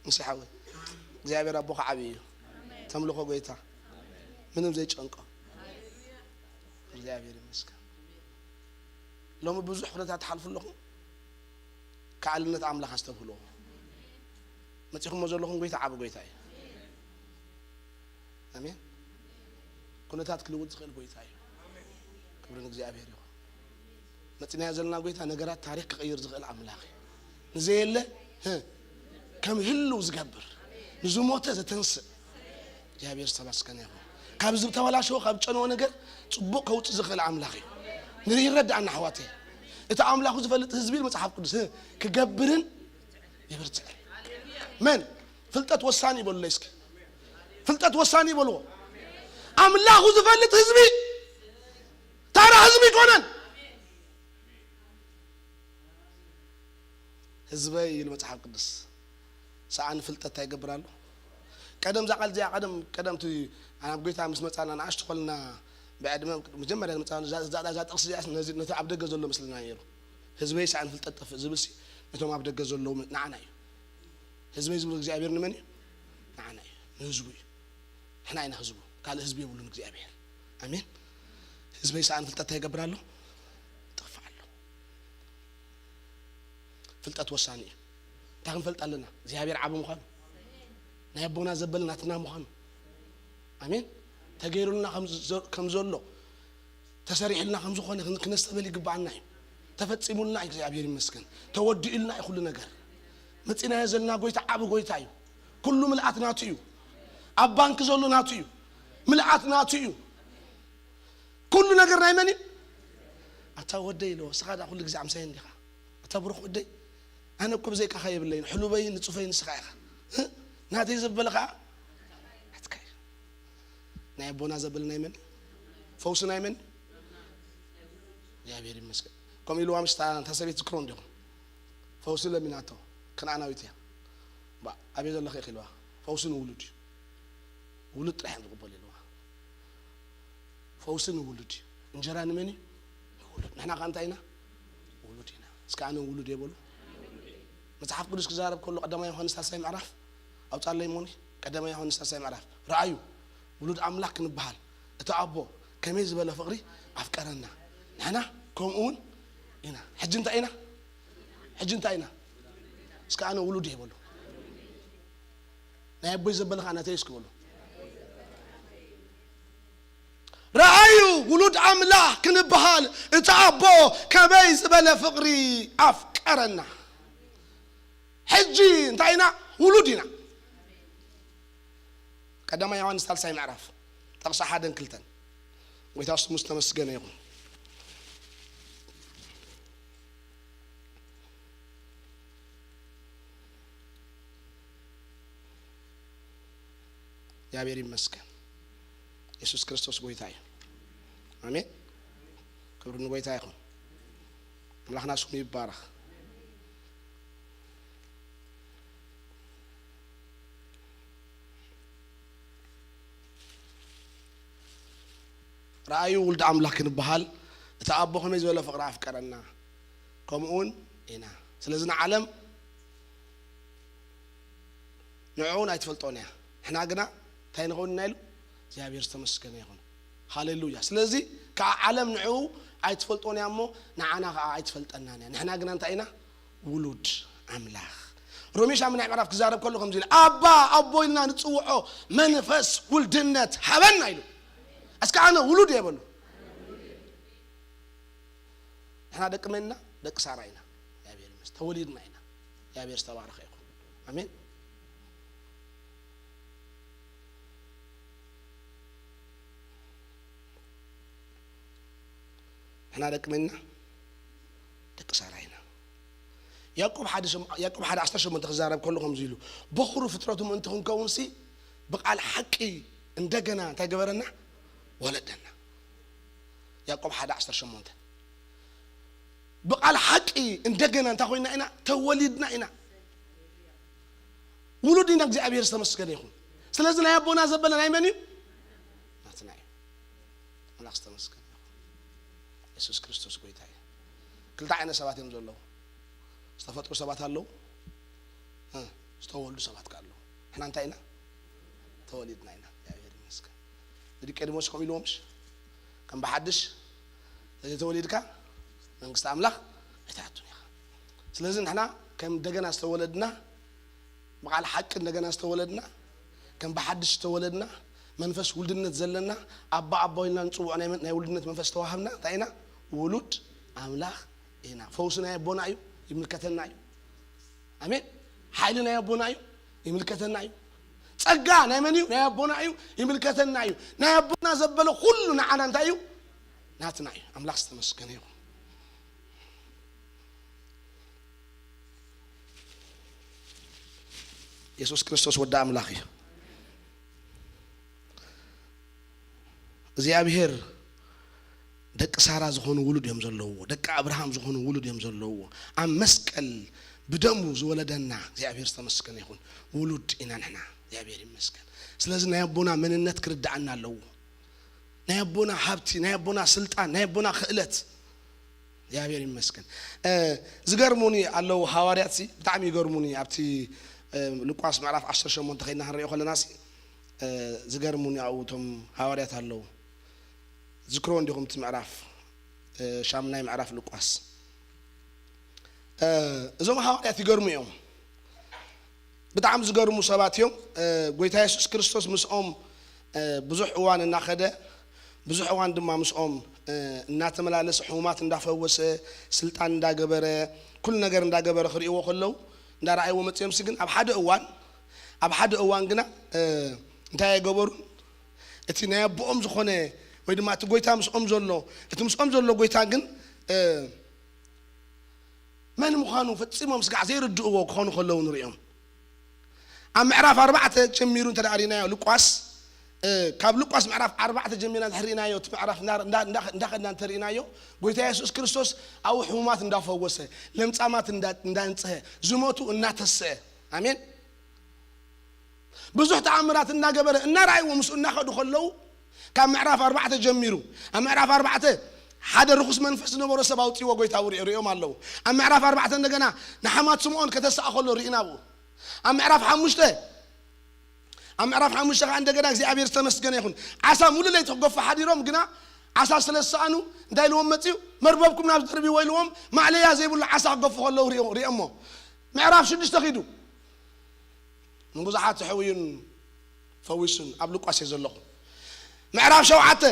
ምስ ሓወይ እግዚኣብሔር ኣቦኻ ዓብዪ እዩ። ተምልኾ ጎይታ ምንም ዘይጨንቆ። እግዚኣብሔር ይመስገን። ሎሚ ብዙሕ ኩነታት ትሓልፉ ኣለኹም። ከኣልነት ኣምላኽ ኣስተብህልዎ። መጺኹሞ ዘለኹም ጎይታ ዓቢ ጎይታ እዩ። ኣሜን። ኩነታት ክልውጥ ዝኽእል ጎይታ እዩ። ክብሪ ንእግዚኣብሔር ይኹን። መጺናዮ ዘለና ጎይታ ነገራት ታሪኽ ክቕይር ዝኽእል ኣምላኽ እዩ። ንዘየለ፣ ህ፣ ከም ህልው ዝገብር፣ ንዝሞተ ዘተንስእ እግዚኣብሔር ዝተመስገነ ይኹን። ካብ ዝተበላሸወ፣ ካብ ጨነወ ነገር ጽቡቕ ከውጽእ ዝኽእል ኣምላኽ እዩ። ንርሂ ይረድኣና ኣሕዋተይ። እቲ ኣምላኹ ዝፈልጥ ህዝቢ ኢሉ መጽሓፍ ቅዱስ፣ ህ፣ ክገብርን ይብርትዕ። መን? ፍልጠት ወሳኒ ይበሉለይ እስኪ። ፍልጠት ወሳኒ ይበልዎ። ኣምላኹ ዝፈልጥ ህዝቢ ታራ ህዝቢ ይኮነን። ህዝበይ ኢሉ መጽሓፍ ቅዱስ። ሰኣን ፍልጠት እንታይ ይገብር ኣሎ? ቀደም እዛ ቃል እዚኣ፣ ቀደም፣ ቀደምቲ ናብ ጎይታ ምስ መጻና ንኣሽቱ ኮልና ብዕድመ መጀመርያ ዝመጻና እዛ፣ እዛ፣ እዛ ጥቕሲ እዚኣ ነዚ፣ ነቲ ኣብ ደገ ዘሎ ምስልና ነይሩ። ህዝበይ ሰኣን ፍልጠት ጠፍእ ዝብል ሲ ነቶም ኣብ ደገ ዘለዉ ንዓና እዩ። ህዝበይ ዝብል እግዚኣብሔር ንመን እዩ? ንዓና እዩ። ንህዝቡ እዩ። ንሕና ኢና ህዝቡ። ካልእ ህዝቢ የብሉን እግዚኣብሔር። ኣሜን። ህዝበይ ሰኣን ፍልጠት እንታይ ይገብር ኣሎ? ይጠፍእ ኣሎ። ፍልጠት ወሳኒ እዩ። እንታይ ክንፈልጥ ኣለና? እግዚኣብሔር ዓቢ ምዃኑ፣ ናይ ኣቦና ዘበለ ናትና ምዃኑ። ኣሜን። ተገይሩልና ከም ዘ-፣ ከም ዘሎ፣ ተሰሪሑልና ከም ዝኾነ ክን-፣ ክነስተበል ይግብኣና እዩ። ተፈጺሙልና እዩ፣ እግዚኣብሔር ይመስገን። ተወዲኡልና እዩ ኩሉ ነገር። መጺናዮ ዘለና ጎይታ ዓቢ ጎይታ እዩ። ኩሉ ምልኣት ናቱ እዩ። ኣብ ባንክ ዘሎ ናቱ እዩ። ምልኣት ናቱ እዩ። ኩሉ ነገር ናይ መን እዩ? ኣታ ወደይ ኢልዎ፣ እስኻ ደኣ ኩሉ ግዜ ኣምሳየ እንዲኻ። ኣታ ብሩኽ ወደይ፣ ኣነ እኮ ብዘይካኻ የብለይን፣ ሕሉበይን ንጹፈይን ንስኻ ኢኻ። እ? ናተይ ዘበለ ኸኣ ናትካ እዩ። ናይ ኣቦና ዘበለ ናይ መን እዩ? ፈውሲ ናይ መን እዩ? እግዚኣብሔር ይመስገን። ከምኡ ኢልዋ ምስታ፣ እታ ሰበይቲ ትዝክሮ እንዲኹም። ፈውሲ ለሚናቶ፣ ከነኣናዊት እያ። እምባ፣ ኣበይ ዘለኺ ኢኺ ኢልዋ። ፈውሲ ንውሉድ እዩ። ውሉድ ጥራሕ እዮም ዝቕበሉ ኢልዋ። ፈውሲ ንውሉድ እዩ። እንጀራ ንመን እዩ? ንውሉድ። ንሕና ከ እንታይ ኢና? ውሉድ ኢና። እስከ ኣነ ውሉድ እየ በሉ። መጽሓፍ ቅዱስ ክዛረብ ከሎ ቀዳማይ ዮሃንስ ሳልሳይ ምዕራፍ ኣውጻለይ እሞኒ። ቀዳማይ ዮሃንስ ሳልሳይ ምዕራፍ። ረኣዩ፣ ውሉድ ኣምላኽ ክንበሃል እቲ ኣቦ ከመይ ዝበለ ፍቕሪ ኣፍቀረና። ንሕና ከምኡ እውን ኢና። ሕጂ እንታይ ኢና? ሕጂ እንታይ ኢና? እስከ ኣነ ውሉድ እየ በሉ። ናይ ኣቦይ ዘበለ ኸኣ ናተይ እስኪ በሉ። ረኣዩ፣ ውሉድ ኣምላኽ ክንበሃል እቲ ኣቦ ከመይ ዝበለ ፍቕሪ ኣፍቀረና። ኣፍቀረና። ሕጂ እንታይ ኢና? ውሉድ ኢና። ቀዳማይ ዮሃንስ ሳልሳይ ምዕራፍ ጥቕሲ ሓደን ክልተን። ጎይታ ስሙ ዝተመስገነ ይኹን። እግዚኣብሔር ይመስገን። የሱስ ክርስቶስ ጎይታ እዩ። ኣሜን። ክብሪ ንጎይታ ይኹን። ኣምላኽና ስሙ ይባረኽ። ረኣዩ ውልድ ኣምላኽ ክንበሃል፣ እቲ ኣቦ ከመይ ዝበለ ፍቕሪ ኣፍቀረና፣ ከምኡ እውን ኢና። ስለዚ ንዓለም ንዕኡ እውን ኣይትፈልጦን እያ። ንሕና ግና እንታይ ንኸውን ኢና ኢሉ? እግዚኣብሔር ዝተመስገነ ይኹን። ሃሌሉያ። ስለዚ ከዓ ዓለም ንዕኡ ኣይትፈልጦን እያ እሞ፣ ንዓና ከዓ ኣይትፈልጠናን እያ። ንሕና ግና እንታይ ኢና? ውሉድ ኣምላኽ። ሮሜ ሻምናይ ምዕራፍ ክዛረብ ከሎ ከምዚ ኢሉ፣ "ኣባ፣ ኣቦ" ኢልና ንጽውዖ መንፈስ ውልድነት ሃበና ኢሉ። እስከ ኣነ ውሉድ እየ በሉ። ንሕና ደቂ መን ኢና? ደቂ ሳራ ኢና። እግዚኣብሔር ይመስገን። ተወሊድና ኢና። እግዚኣብሔር ዝተባረኸ ይኹን። ኣሜን። ንሕና ደቂ መን ኢና? ደቂ ሳራ ኢና። ያዕቆብ ሓደ ሸም-፣ ያዕቆብ ሓደ ዓሰርተ ሸሞንተ ክዛረብ ከሎ ከምዚ ኢሉ፣ "በኹሩ ፍጥረቱ ምእንቲ ክንከውንሲ ብቃል ሓቂ እንደገና እንታይ ገበረና? ወለደና." ያዕቆብ ሓደ ዓሰርተ ሸሞንተ። ብቃል ሓቂ እንደገና እንታይ ኮይና ኢና? ተወሊድና ኢና። ውሉድ ኢና። እግዚኣብሔር ዝተመስገነ ይኹን። ስለዚ ናይ ኣቦና ዘበለ ናይ መን እዩ? ናትና እዩ። ኣምላኽ ዝተመስገነ ይኹን። የሱስ ክርስቶስ ጎይታ እዩ። ክልተ ዓይነት ሰባት እዮም ዘለዉ። ዝተፈጥሩ ሰባት ኣለዉ፣ እ፣ ዝተወልዱ ሰባት ከ ኣለዉ። ንሕና እንታይ ኢና? ተወሊድና ኢና። እግዚኣብሔር ይመስገን። ንኒቆዲሞስ ከምኡ ኢልዎምሽ፣ ከም ብሓድሽ ዘይተወሊድካ መንግስቲ ኣምላኽ ኣይትኣቱን ኢኻ። ስለዚ ንሕና ከም እንደገና ዝተወለድና፣ ብቃል ሓቂ እንደገና ዝተወለድና፣ ከም ብሓድሽ ዝተወለድና፣ መንፈስ ውልድነት ዘለና፣ ኣባ ኣባ ኢልና ንጽውዖ ናይ መን-፣ ናይ ውልድነት መንፈስ ዝተዋሃብና እንታይ ኢና? ውሉድ ኣምላኽ ኢና። ፈውሲ ናይ ኣቦና እዩ፣ ይምልከተና እዩ። ኣሜን። ሓይሊ ናይ ኣቦና እዩ፣ ይምልከተና እዩ። ጸጋ ናይ መን እዩ? ናይ ኣቦና እዩ፣ ይምልከተና እዩ። ናይ ኣቦና ዘበለ ኩሉ ንዓና እንታይ እዩ? ናትና እዩ። ኣምላኽ ዝተመስገነ ይኹን። የሱስ ክርስቶስ ወዲ ኣምላኽ እዩ። እግዚኣብሔር ደቂ ሳራ ዝኾኑ ውሉድ እዮም ዘለውዎ፣ ደቂ ኣብርሃም ዝኾኑ ውሉድ እዮም ዘለውዎ። ኣብ መስቀል ብደሙ ዝወለደና እግዚኣብሔር ዝተመስገነ ይኹን። ውሉድ ኢና ንሕና፣ እግዚኣብሔር ይመስገን። ስለዚ ናይ ኣቦና መንነት ክርድኣና ኣለዎ። ናይ ኣቦና ሃብቲ፣ ናይ ኣቦና ስልጣን፣ ናይ ኣቦና ክእለት። እግዚኣብሔር ይመስገን። እ፣ ዝገርሙኒ ኣለዉ ሃዋርያት ሲ፣ ብጣዕሚ ይገርሙኒ። ኣብቲ፣ እ፣ ሉቃስ ምዕራፍ ዓሰርተ ሸሞንተ ከይድና ክንሪኦ ከለና ሲ፣ እ፣ ዝገርሙኒ ኣብኡ እቶም ሃዋርያት ኣለዉ። ዝክሮ እንዲኹም እቲ ምዕራፍ፣ እ፣ ሻምናይ ምዕራፍ ሉቃስ። እ፣ እዞም ሃዋርያት ይገርሙ እዮም። ብጣዕሚ ዝገርሙ ሰባት እዮም። እ፣ ጎይታ የሱስ ክርስቶስ ምስኦም፣ እ፣ ብዙሕ እዋን እናኸደ፣ ብዙሕ እዋን ድማ ምስኦም፣ እ፣ እናተመላለሰ፣ ሕሙማት እንዳፈወሰ፣ ስልጣን እንዳገበረ፣ ኩሉ ነገር እንዳገበረ ክርእይዎ ከለዉ፣ እንዳረኣይዎ መጺኦምሲ ግን ኣብ ሓደ እዋን፣ ኣብ ሓደ እዋን ግና፣ እ፣ እንታይ ኣይገበሩን? እቲ ናይ ኣቦኦም ዝኾነ ወይ ድማ እቲ ጎይታ ምስኦም ዘሎ፣ እቲ ምስኦም ዘሎ ጎይታ ግን፣ እ፣ መን ምዃኑ ፈጺሞም ስጋዕ ዘይርድእዎ ክኾኑ ከለዉ ንርእዮም። ኣብ ምዕራፍ ኣርባዕተ ጀሚሩ እንተ ደኣ ርኢናዮ ሉቃስ፣ እ፣ ካብ ሉቃስ ምዕራፍ ኣርባዕተ ጀሚርና እንድሕር ርኢናዮ፣ እቲ ምዕራፍ እንዳ-፣ እንዳ-፣ እንዳ-፣ እንዳኸድና እንተ ርኢናዮ፣ ጎይታ የሱስ ክርስቶስ ኣብኡ ሕሙማት እንዳፈወሰ፣ ለምጻማት እንዳ-፣ እንዳንጽሀ፣ ዝሞቱ እናተስአ። ኣሜን። ብዙሕ ተኣምራት እናገበረ እናረኣይዎ ምስኡ እናኸዱ ከለዉ፣ ካብ ምዕራፍ ኣርባዕተ ጀሚሩ፣ ኣብ ምዕራፍ ኣርባዕተ ሓደ ርኹስ መንፈስ ዝነበሮ ሰብ ኣውፅእዎ ጎይታ ሪኦ-፣ ሪኦም ኣለዉ። ኣብ ምዕራፍ ኣርባዕተ እንደገና ንሓማት ስምዖን ከተስኣ ከሎ ርኢና ኣብኡ። ኣብ ምዕራፍ ሓሙሽተ፣ ኣብ ምዕራፍ ሓሙሽተ ከዓ እንደገና እግዚኣብሔር ዝተመስገነ ይኹን። ዓሳ ሙሉ ለይቲ ክገፉ ሓዲሮም ግና ዓሳ ስለ ዝሰኣኑ እንታይ ኢልዎም መፅኡ? መርበብኩም ናብ ዝደርብይዎ ኢልዎም ማዕለያ ዘይብሉ ዓሳ ክገፉ ከለዉ ሪኦ-፣ ሪኦሞ። ምዕራፍ ሽዱሽተ ኺዱ። ንብዙሓት ሕውዩን ፈዊሱን ኣብ ሉቃስ እየ ዘለኹ። ምዕራፍ ሸውዓተ፣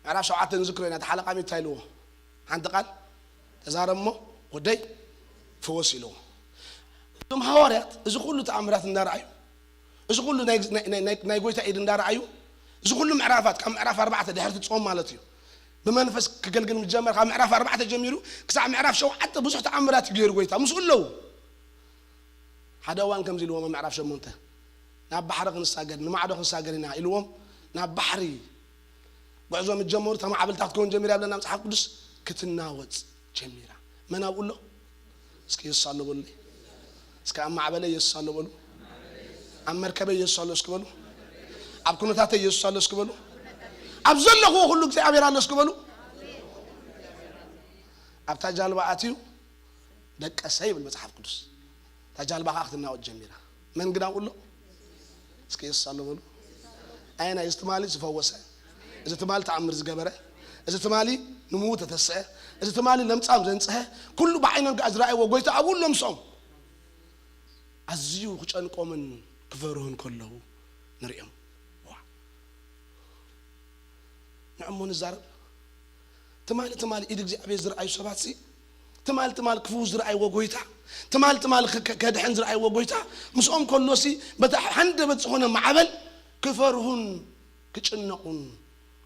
ምዕራፍ ሸውዓተ ንዝክሮ ኢና። እቲ ሓለቓ እንታይ ኢልዎ? ሓንቲ ቃል ተዛረብ እሞ ወደይ ፍወስ ኢልዎ። እቶም ሃዋርያት እዚ ኩሉ ተኣምራት እንዳረኣዩ፣ እዚ ኩሉ ናይ፣ ናይ፣ ናይ፣ ናይ፣ ናይ ጎይታ ኢድ እንዳረኣዩ፣ እዚ ኩሉ ምዕራፋት ካብ ምዕራፍ ኣርባዕተ ድሕርቲ ጾም ማለት እዩ፣ ብመንፈስ ክገልግል ምስ ጀመረ ካብ ምዕራፍ ኣርባዕተ ጀሚሩ ክሳዕ ምዕራፍ ሸውዓተ ብዙሕ ተኣምራት እዩ ገይሩ ጎይታ ምስኡ ኣለዉ። ሓደ እዋን ከምዚ ኢልዎም ኣብ ምዕራፍ ሸሞንተ፣ ናብ ባሕሪ ክንሳገር፣ ንማዕዶ ክንሳገር ኢና ኢልዎም። ናብ ባሕሪ ጉዕዞ ምስ ጀመሩ እታ ማዕበል እንታይ ክትከውን ጀሚራ ይብለና መጽሓፍ ቅዱስ? ክትናወጽ ጀሚራ። መን ኣብኡ ኣሎ? እስኪ የሱስ ኣሎ በሉለይ። እስኪ ኣብ ማዕበለይ የሱስ ኣሎ በሉ። ኣብ መርከበይ የሱስ ኣሎ እስኪ በሉ። ኣብ ኩነታተይ የሱስ ኣሎ እስኪ በሉ። ኣብ ዘለኽዎ ኩሉ እግዚኣብሔር ኣሎ እስኪ በሉ። ኣብታ ጃልባ ኣትዩ ደቀሰ ይብል መጽሓፍ ቅዱስ። እታ ጃልባ ኸኣ ክትናወጥ ጀሚራ። መን ግን ኣብኡ ኣሎ? እስኪ የሱስ ኣሎ በሉ። ኣየናይ? እዚ ትማሊ ዝፈወሰ፣ እዚ ትማሊ ተኣምር ዝገበረ፣ እዚ ትማሊ ንምዉት ተተስአ፣ እዚ ትማሊ ለምጻም ዘንጽሀ፣ ኩሉ ብዓይኖም ከኣ ዝረኣይዎ ጎይታ ኣብኡ ኣሎ ምስኦም። ኣዝዩ ክጨንቆምን ክፈርሁን ከለዉ ንርእዮም። ዋው! ንዕሞ ንዛረብ። ትማሊ ትማሊ ኢድ እግዚኣብሔር ዝረኣዩ ሰባትሲ፣ ትማሊ ትማሊ ክፍውስ ዝረኣይዎ ጎይታ፣ ትማሊ ትማሊ ከ-፣ ከ-፣ ከድሕን ዝረኣይዎ ጎይታ ምስኦም ከሎሲ፣ በታ ሃንደበት ዝኾነ ማዕበል ክፈርሁን ክጭነቑን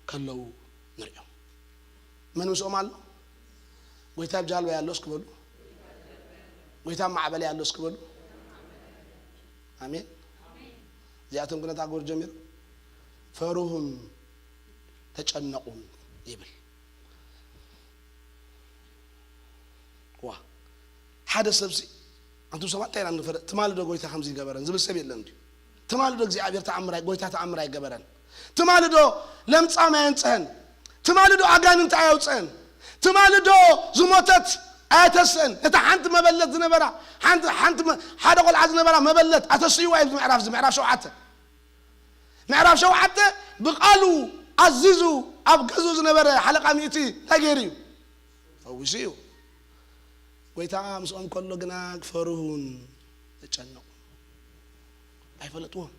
ከለዉ ንርእዮም። መን ምስኦም ኣሎ? ጎይታ ኣብ ጃልባይ ኣሎ እስኪ በሉ። ጎይታ ኣብ ማዕበለይ ኣሎ እስኪ በሉ። ኣሜን። እዚኣቶም ግን እንታይ ክገብሩ ጀሚሮም? ፈርሁን ተጨነቑን ይብል። ዋ፣ ሓደ ሰብሲ፣ ኣንቱም ሰባት እንታይ ኢና ንፈረ-፣ ትማሊ ዶ ጎይታ ከምዚ ይገበረን ዝብል ሰብ የለን ድዩ? ትማሊ ዶ እግዚኣብሔር ተኣምር ኣይ-፣ ጎይታ ተኣምር ኣይገበረን? ትማሊ ዶ ለምጻም ኣየንጽሀን? ትማሊ ዶ ኣጋንንቲ ኣየውጽአን? ትማሊ ዶ ዝሞተት ኣየተስአን? ነታ ሓንቲ መበለት ዝነበራ፣ ሓንቲ፣ ሓንቲ መ-፣ ሓደ ቆልዓ ዝነበራ መበለት ኣተስእዋ እዩ። ምዕራፍ እዚ፣ ምዕራፍ ሸውዓተ። ምዕራፍ ሸውዓተ ብቓሉ ኣዚዙ ኣብ ገዝኡ ዝነበረ ሓለቓ ሚእቲ እንታይ ገይሩ እዩ? ፈዊሱ እዩ። ጎይታ ምስኦም ከሎ ግና ክፈርሁን ተጨነቑ። ኣይፈለጥዎን።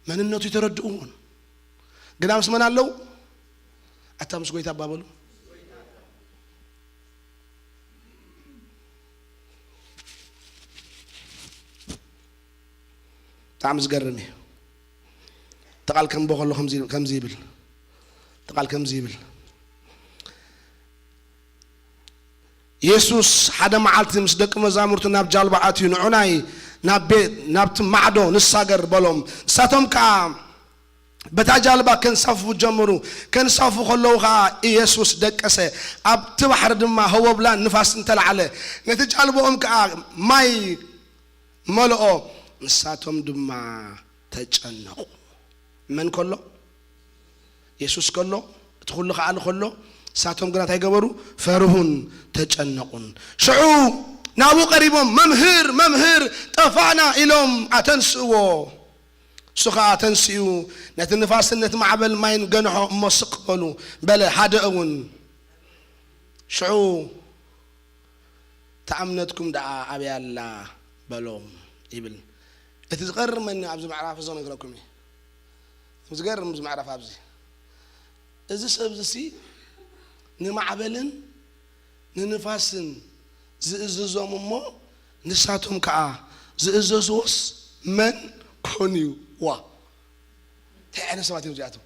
መንነቱ ይተረድእዎን። ግና ምስ መን ኣለዉ? ኣታ ምስ ጎይታ ኣባ በሉ። ብጣዕሚ ዝገርም እዩ። እቲ ቃል ከንብቦ ከሎ ከምዚ፣ ከምዚ ይብል። እቲ ቃል ከምዚ ይብል። የሱስ ሓደ መዓልቲ ምስ ደቂ መዛሙርቱ ናብ ጃልባ ኣትዩ፣ "ንዑናይ ናብ ቤት፣ ናብቲ ማዕዶ ንሳገር" በሎም። ንሳቶም ከኣ በታ ጃልባ ከንሳፍፉ ጀመሩ። ከንሳፍፉ ከለዉ ኸኣ ኢየሱስ ደቀሰ። ኣብቲ ባሕሪ ድማ ህቦብላን ንፋስን ተላዕለ። ነቲ ጃልባኦም ከኣ ማይ መልኦ። ንሳቶም ድማ ተጨነቑ። መን ከሎ? የሱስ ከሎ፣ እቲ ኩሉ ከኣሊ ከሎ፣ ንሳቶም ግና እንታይ ገበሩ? ፈርሁን ተጨነቑን። ሽዑ ናብኡ ቀሪቦም፣ "መምህር፣ መምህር፣ ጠፋእና" ኢሎም ኣተንስእዎ። እሱ ኸኣ ተንሲኡ፣ ነቲ ንፋስን ነቲ ማዕበል ማይን ገንሖ፣ እሞ ስቕ በሉ በለ፣ ሃደእ እውን። ሽዑ "እታ እምነትኩም ደኣ ኣበይ ኣላ?" በሎም ይብል። እቲ ዝገርመኒ ኣብዚ ምዕራፍ እዚ ክነግረኩም እየ። ዝገርም እዚ ምዕራፍ ኣብዚ። እዚ ሰብ እዚ ሲ ንማዕበልን ንንፋስን ዝእዝዞም እሞ ንሳቶም ከኣ ዝእዘዝዎስ መን ኮን እዩ? ዋ! እንታይ ዓይነት ሰባት እዮም እዚኣቶም?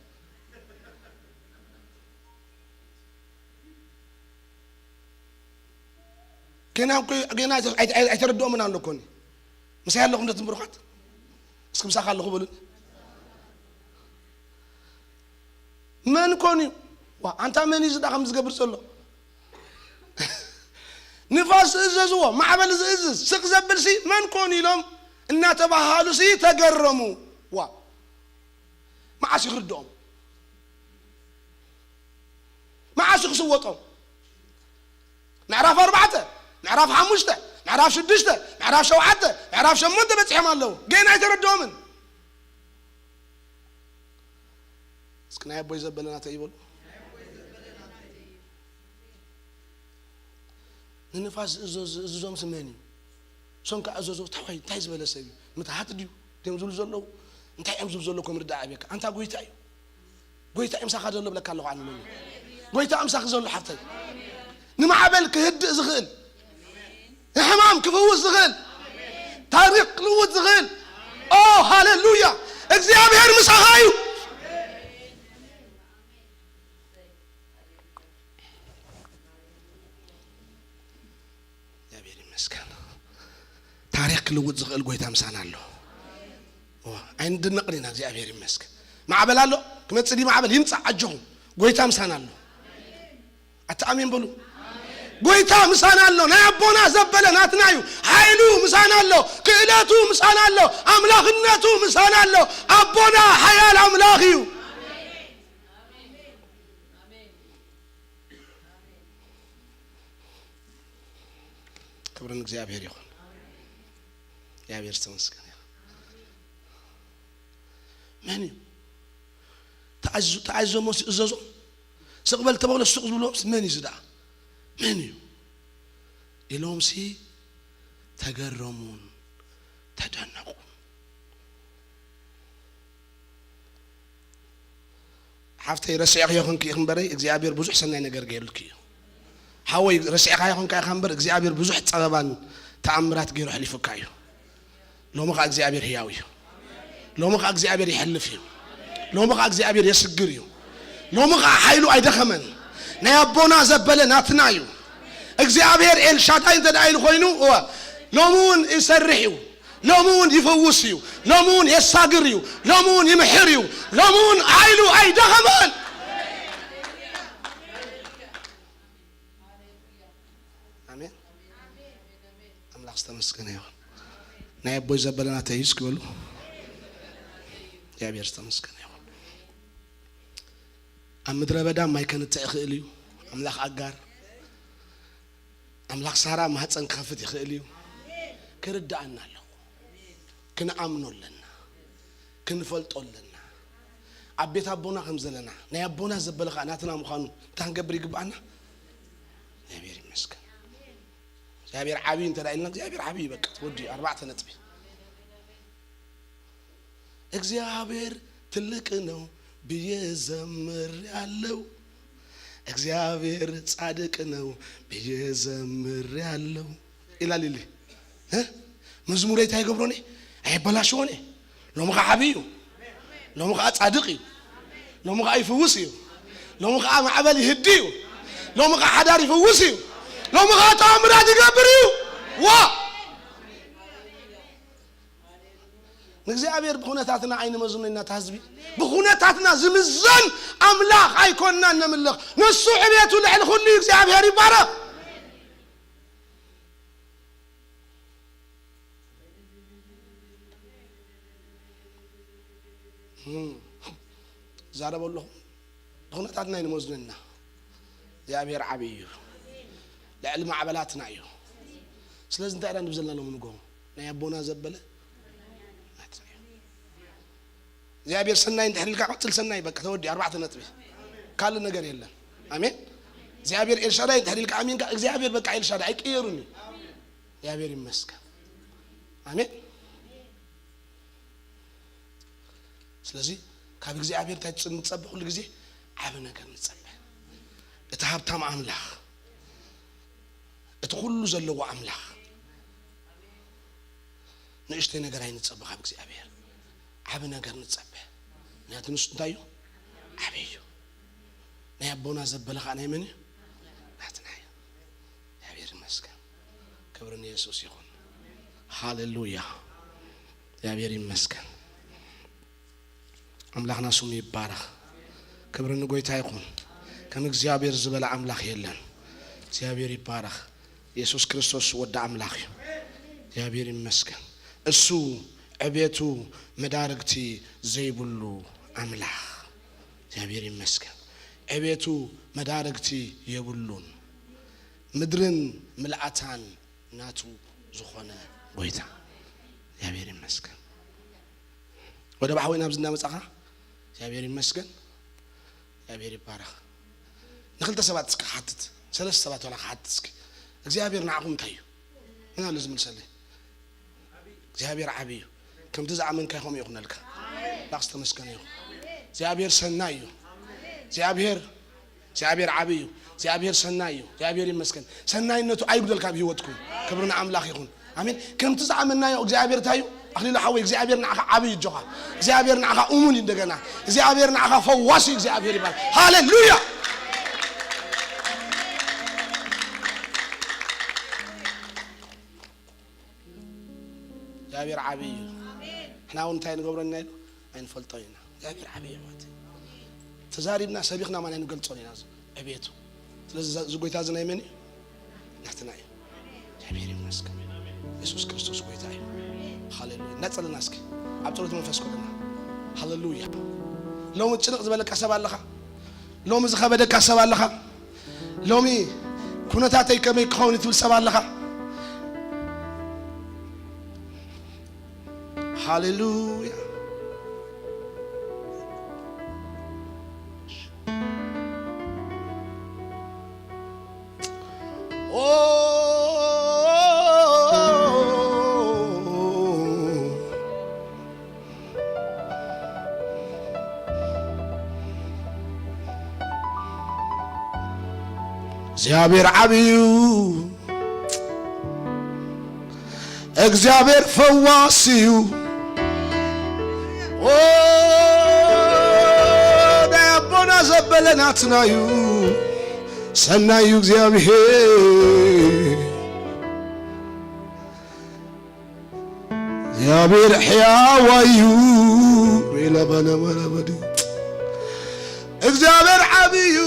ገና እኮ፣ ገና ኣይተ-፣ ኣይተ-፣ ኣይተረድኦምን ኣሎ እኮ። ምሳይ ኣለኹም ዶ ትም ብሩኻት? እስኪ ምሳኻ ኣለኹ በሉኒ። መን ኮን እዩ? ዋ፣ ኣንታ መን እዩ ዝዳ ከም ዝገብር ዘሎ? ንፋስ ዝእዘዝዎ፣ ማዕበል ዝእዝዝ፣ ስቕ ዘብል ሲ መን ኮን ኢሎም እናተባሃሉ ሲ ተገረሙ። ዋ፣ መዓስ ይኽርድኦም? መዓስ እዩ ክስወጦም? ምዕራፍ ኣርባዕተ፣ ምዕራፍ ሓሙሽተ፣ ምዕራፍ ሽዱሽተ፣ ምዕራፍ ሸውዓተ፣ ምዕራፍ ሸሞንተ በጺሖም ኣለዉ። ገና ኣይተረድኦምን። እስኪ ናይ ኣቦይ ዘበለ ናተይ ይበሉ። ንንፋስ ዝእዘዝ-፣ ዝእዝዞም ስመን እዩ። እሶም ከኣ እዘዞ፣ "ታዋይ፣ እንታይ ዝበለ ሰብ እዩ? ምትሃት ድዩ? ድዮም ዝብሉ ዘለዉ? እንታይ እዮም ዝብሉ ዘለዉ?" ከም ርዳእ ኣብየካ። ኣንታ ጎይታ እዩ። ጎይታ እዩ ምሳኻ ዘሎ ብለካ ኣለኹ ኣነ መን እዩ? ጎይታ ኣምሳኺ ዘሎ ሓፍተይ፣ ንማዕበል ክህድእ ዝኽእል፣ ንሕማም ክፍውስ ዝኽእል፣ ታሪኽ ክልውጥ ዝኽእል። ኦ ሃሌሉያ! እግዚኣብሔር ምሳኻ እዩ። እግዚኣብሔር ይመስገን። ታሪኽ ክልውጥ ዝኽእል ጎይታ ምሳና ኣሎ። ዋ፣ ኣይንድነቕን ኢና። እግዚኣብሔር ይመስገን። ማዕበል ኣሎ፣ ክመጽእ ድዩ ማዕበል? ይምጻእ፣ ኣጆኹም። ጎይታ ምሳና ኣሎ። ኣታ ኣሜን በሉ። ጎይታ ምሳና ኣሎ። ናይ ኣቦና ዘበለ ናትና እዩ። ሓይሉ ምሳና ኣሎ። ክእለቱ ምሳና ኣሎ። ኣምላኽነቱ ምሳና ኣሎ። ኣቦና ሓያል ኣምላኽ እዩ። ክብሪ ንእግዚኣብሔር ይኹን። እግዚኣብሔር ዝተመስገነ ይኹን። መን እዩ? ተኣዙ-፣ ተኣዘዞ እሞ እዘዞ። ስቕ በል ተበሎ ስቕ ዝብሎምስ መን እዩ እዚ ደኣ? መን እዩ? ኢሎምሲ ተገረሙን ተደነቑን። ሓፍተይ፣ ረሲዕክዮ ኮንኪ ኢኺ እምበረይ፣ እግዚኣብሔር ብዙሕ ሰናይ ነገር ገይሩልኪ እዩ። ሓወይ፣ ረሲዕካዮ ኮንካ ኢኻ እምበር፣ እግዚኣብሔር ብዙሕ ጸበባን ተኣምራት ገይሩ ኣሕሊፉካ እዩ። ሎሚ ኸኣ እግዚኣብሔር ህያው እዩ። ሎሚ ኸኣ እግዚኣብሔር ይሐልፍ እዩ። ሎሚ ኸኣ እግዚኣብሔር የስግር እዩ። ሎሚ ኸኣ ሓይሉ ኣይደኸመን። ናይ ኣቦና ዘበለ ናትና እዩ። እግዚኣብሔር ኤልሻዳይ እንተ ደኣ ኢሉ ኮይኑ፣ እወ፣ ሎሚ እውን ይሰርሕ እዩ። ሎሚ እውን ይፍውስ እዩ። ሎሚ እውን የሳግር እዩ። ሎሚ እውን ይምሕር እዩ። ሎሚ እውን ሓይሉ ኣይደኸመን። ኣሜን። ኣምላኽ ዝተመስገነ ይኹን። ናይ ኣቦይ ዘበለ ናተይ እዩ እስኪ በሉ። እግዚኣብሔር ዝተመስገነ ይኹን። ኣብ ምድረ በዳ ማይ ከንጽዕ ይኽእል እዩ። ኣምላኽ ኣጋር፣ ኣምላኽ ሳራ ማህፀን ክኸፍት ይኽእል እዩ። ክርድኣና ኣለዎ። ክንኣምኖ ኣለና። ክንፈልጦ ኣለና። ኣብ ቤት ኣቦና ከም ዘለና፣ ናይ ኣቦና ዘበለ ኸዓ ናትና ምዃኑ እንታይ ክንገብር ይግብኣና? እግዚኣብሔር ይመስገን። እግዚኣብሔር ዓብዪ እንተ ደኣ ኢልና፣ እግዚኣብሔር ዓብዪ እዩ። በቃ ተወዲኡ፣ ኣርባዕተ ነጥቢ። እግዚኣብሔር ትልቅ ነው ብዬ ዘምሬአለሁ፣ እግዚአብሔር ጻድቅ ነው ብዬ ዘምሬአለሁ ኢላ ሊሊ። እ? መዝሙረይ እንታይ ይገብሮኒ? ኣየበላሽዎኒ። ሎሚ ኸዓ ዓብዪ እዩ። ሎሚ ኸዓ ጻድቅ እዩ። ሎሚ ኸዓ ይፍውስ እዩ። ሎሚ ኸዓ ማዕበል ይህዲ እዩ። ሎሚ ኸዓ ሓዳር ይፍውስ እዩ። ሎሚ ኸዓ ተኣምራት ይገብር እዩ። ዋ! ንእግዚኣብሔር ብኹነታትና ኣይንመዝኖ ኢና፣ እታ ህዝቢ። ብኹነታትና ዝምዘን ኣምላኽ ኣይኮንናን ነምልኽ። ንሱ ዕቤቱ ልዕሊ ኩሉ እዩ። እግዚኣብሔር ይባረኽ። እም፣ ዛረበ ኣለኹ። ብኹነታትና ኣይንመዝኖ ኢና። እግዚኣብሔር ዓብዪ እዩ። ልዕሊ ማዕበላትና እዩ። ስለዚ እንታይ ኢና ንብል ዘለና ሎሚ ንግሆ? ናይ ኣቦና ዘበለ ናትና እዩ። እግዚኣብሔር ሰናይ እንድሕር ኢልካ ቀጽል ሰናይ፣ በቃ ተወዲኡ፣ ኣርባዕተ ነጥቢ። ካልእ ነገር የለን። ኣሜን። እግዚኣብሔር ኤልሻዳይ እንድሕር ኢልካ ኣሚንካ፣ እግዚኣብሔር በቃ ኤልሻዳይ ኣይቅየሩን እዩ። እግዚኣብሔር ይመስገን። ኣሜን። ስለዚ ካብ እግዚኣብሔር እንታይ ንጸበ? ኩሉ ግዜ ዓቢ ነገር ንጸበ። እቲ ሃብታም ኣምላኽ፣ እቲ ኩሉ ዘለዎ ኣምላኽ፣ ንእሽተይ ነገር ኣይንጸበ ካብ እግዚኣብሔር፣ ዓቢ ነገር ንጸበ። ምክንያቱ ንሱ እንታይ እዩ? ዓቢ እዩ። ናይ ኣቦና ዘበለ ኸዓ ናይ መን እዩ? ናትና እዩ። እግዚኣብሔር ይመስገን። ክብሪ ንየሱስ ይኹን። ሃሌሉያ። እግዚኣብሔር ይመስገን። ኣምላኽና ስሙ ይባረኽ። ክብሪ ንጎይታ ይኹን። ከም እግዚኣብሔር ዝበለ ኣምላኽ የለን። እግዚኣብሔር ይባረኽ። የሱስ ክርስቶስ ወዲ ኣምላኽ እዩ። እግዚኣብሔር ይመስገን። እሱ ዕቤቱ መዳርግቲ ዘይብሉ ኣምላኽ። እግዚኣብሔር ይመስገን። ዕቤቱ መዳርግቲ የብሉን። ምድርን ምልኣታን ናቱ ዝኾነ ጎይታ። እግዚኣብሔር ይመስገን። ወደ ባሕወይ ናብዚ እናመጻኻ፣ እግዚኣብሔር ይመስገን፣ እግዚኣብሔር ይባረኽ። ንኽልተ ሰባት እስኪ ክሓትት፣ ሰለስተ ሰባት ዋላ ክሓትት እስኪ። እግዚኣብሔር ንዓኹም እንታይ እዩ? መን ኣሎ ዝምልሰለይ? እግዚኣብሔር ዓቢ እዩ። ከምቲ ዝኣመንካዮ ከምኡ ይኹነልካ። ኣምላኽ ዝተመስገነ ይኹን። እግዚኣብሔር ሰናይ እዩ። እግዚኣብሔር እግዚኣብሔር ዓብይ እዩ። እግዚኣብሔር ሰናይ እዩ። እግዚኣብሔር ይመስገን። ሰናይነቱ ኣይጉደል ካብ ህይወትኩም። ክብሪ ንኣምላኽ ይኹን። ኣሜን። ከምቲ ዝኣመናዮ እግዚኣብሔር እንታይ እዩ? ኣኽሊሉ ሓወይ፣ እግዚኣብሔር ንዓኻ ዓብይ እጆኻ። እግዚኣብሔር ንዓኻ እሙን እዩ። እንደገና እግዚኣብሔር ንዓኻ ፈዋሲ እግዚኣብሔር ይባል። ሃሌሉያ። እግዚኣብሔር ዓብይ እዩ። ንሕና እውን እንታይ ንገብሮ ኢና ኢሉ ኣይንፈልጦ ኢና። እግዚኣብሔር ዓብይ እዩ ማለት እዩ። ተዛሪብና ሰቢኽና ማን ኣይንገልጾን ኢና እዚ ዕቤቱ። ስለዚ እዚ ጎይታ እዚ ናይ መን እዩ? ናትና እዩ። እግዚኣብሔር ይመስገን። የሱስ ክርስቶስ ጎይታ እዩ። ሃሌሉያ። እናጸለና እስኪ ኣብ ጸሎት መንፈስ ኮለና። ሃሌሉያ። ሎሚ ጭንቕ ዝበለካ ሰብ ኣለኻ? ሎሚ ዝኸበደካ ሰብ ኣለኻ? ሎሚ ኩነታተይ ከመይ ክኸውን ትብል ሰብ ኣለኻ? ሃሌሉያ። ኦ፣ እግዚኣብሔር ዓብዩ፣ እግዚኣብሔር ፈዋሲ እዩ። ኦ፣ ናይ ኣቦና ዘበለ ናትና እዩ። ሰናይ እዩ እግዚኣብሔር። እግዚኣብሔር ሕያዋይ እዩ። ሬላ ባና ማራ ባዲ። እግዚኣብሔር ዓብይ እዩ።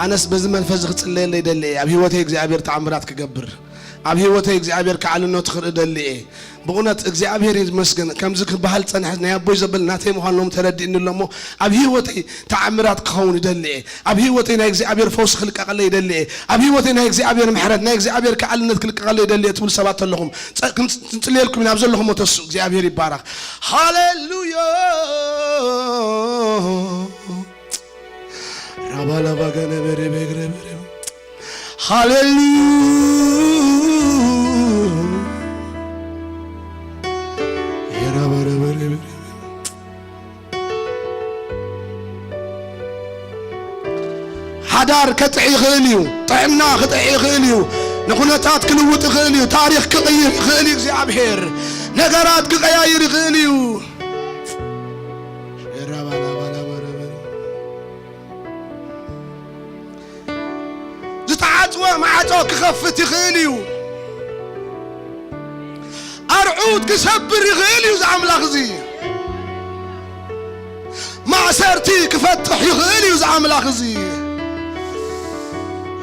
ኣነስ በዚ መንፈስ እዚ ክጽለየለይ ይደሊ እየ። ኣብ ህይወተይ እግዚኣብሔር ተኣምራት ክገብር፣ ኣብ ህይወተይ እግዚኣብሔር ከዕልኖ ትኽርኢ ይደሊ እየ። ብእውነት እግዚኣብሔር ይመስገን። ከምዚ ክበሃል ጸንሐ፣ ናይ ኣቦይ ዘበል ናተይ ምዃን ሎም ተረዲእኒ ኣሎ እሞ፣ ኣብ ህይወተይ ተኣምራት ክኸውን ይደሊ እየ። ኣብ ህይወተይ ናይ እግዚኣብሔር ፈውሲ ክልቀቐለይ ይደሊ እየ። ኣብ ህይወተይ ናይ እግዚኣብሔር ምሕረት፣ ናይ እግዚኣብሔር ከዕልነት ክልቀቐለይ ይደሊ እየ ትብሉ ሰባት ኣለኹም፣ ጸ-፣ ክንጽ-፣ ክንጽልየልኩም ኢና። ኣብ ዘለኹሞ ተስኡ እግዚኣብሔር ይባረኽ። ሃሌሉያ። ራባላባ ገነበረ በግረ በረ። ሃሌሉያ። የራበረ በረ በረ። ሓዳር ከጥዒ ይኽእል እዩ። ጥዕና ክጥዒ ይኽእል እዩ። ንኩነታት ክልውጥ ይኽእል እዩ። ታሪኽ ክቕይር ይኽእል እዩ። እግዚኣብሔር ነገራት ክቐያይር ይኽእል እዩ። የራባላባላ በረ በረ። ዝተዓጽወ ማዕጾ ክኸፍት ይኽእል እዩ። ኣርዑት ክሰብር ይኽእል እዩ እዚ ኣምላኽ እዚ። ማእሰርቲ ክፈትሕ ይኽእል እዩ እዚ ኣምላኽ እዚ።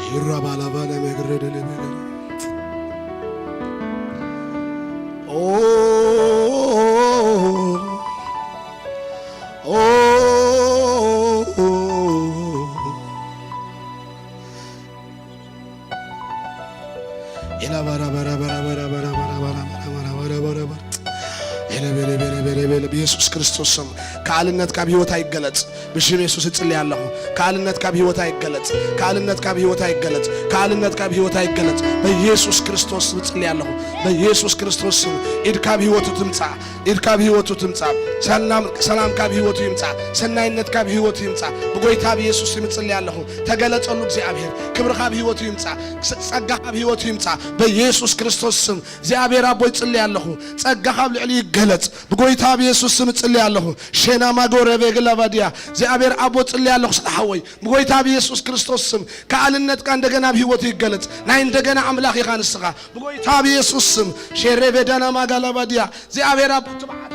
ይራባላባለ መግረደለ መግረ። ኦ፣ ኦ፣ ኦ፣ ኦ። ኤላ ባራ ባራ ባራ ባራ ባራ ባራ ባራ ባራ ባራ ባራ ባራ ባራ። ኤለ ቤለ ቤለ ቤለ ቤለ። ብየሱስ ክርስቶስ ስም ከኣልነት ካብ ህይወት ኣይገለጽ። ብሽም የሱስ እጽሊ ኣለኹ። ከኣልነት ካብ ህይወት ኣይገለጽ። ከኣልነት ካብ ህይወት ኣይገለጽ። ከኣልነት ካብ ህይወት ኣይገለጽ። በየሱስ ክርስቶስ ስም እጽሊ ኣለኹ። በየሱስ ክርስቶስ ስም ኢድ ካብ ህይወቱ ትምጻእ። ኢድ ካብ ህይወቱ ትምጻእ። ሰላም፣ ሰላም ካብ ህይወቱ ይምጻእ። ሰናይነት ካብ ህይወቱ ይምጻእ። ብጎይታ ብየሱስ ስም እጽሊ ኣለኹ። ተገለጸሉ እግዚኣብሔር። ክብሪ ካብ ህይወቱ ይምጻእ። ጸጋ ካብ ህይወቱ ይምጻእ። በየሱስ ክርስቶስ ስም እግዚኣብሔር ኣቦ ይጽሊ ኣለኹ። ጸጋ ካብ ልዕሊ ይገለጽ። ብጎይታ ብየሱስ ስም እጽሊ ኣለኹ። ሼና ማጎረ ቤግላ ባዲያ። እግዚኣብሔር ኣቦ እጽሊ ኣለኹ ስለ ሓወይ። ብጎይታ ብየሱስ ክርስቶስ ስም ከኣልነትካ እንደገና ኣብ ህይወቱ ይገለጽ። ናይ እንደገና ኣምላኽ ኢኻ ንስኻ። ብጎይታ ብየሱስ ስም ሼሬ ቤዳና ማጋላ ባዲያ። እግዚኣብሔር ኣቦ ትብዓት።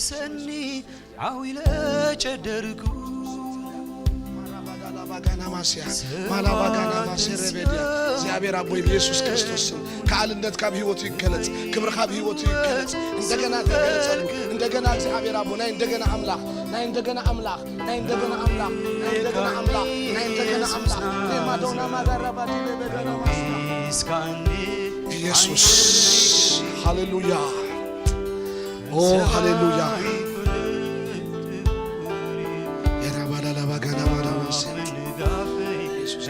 ሰኒ ዓው ኢለ ጨደርኩ። ማላባጋና ማስያ፣ ማላባጋና ማሴ ረቤድያ። እግዚኣብሔር ኣቦይ፣ ብኢየሱስ ክርስቶስ ስም፣ ከኣልነት ካብ ህይወቱ ይገለጽ፣ ክብርኻ ኣብ ህይወቱ ይገለጽ። እንደገና ተገለጸሉ። እንደገና እግዚኣብሔር ኣቦ፣ ናይ እንደገና ኣምላኽ፣ ናይ እንደገና ኣምላኽ፣ ናይ እንደገና ኣምላኽ፣ ናይ እንደገና ኣምላኽ፣ ናይ እንደገና ኣምላኽ። ሬማዶና ማጋራባዲ ለበጋና ማስያ። ኢየሱስ፣ ሃሌሉያ። ኦ፣ ሃሌሉያ። የራባላላባጋናባላባስ። ኢየሱስ።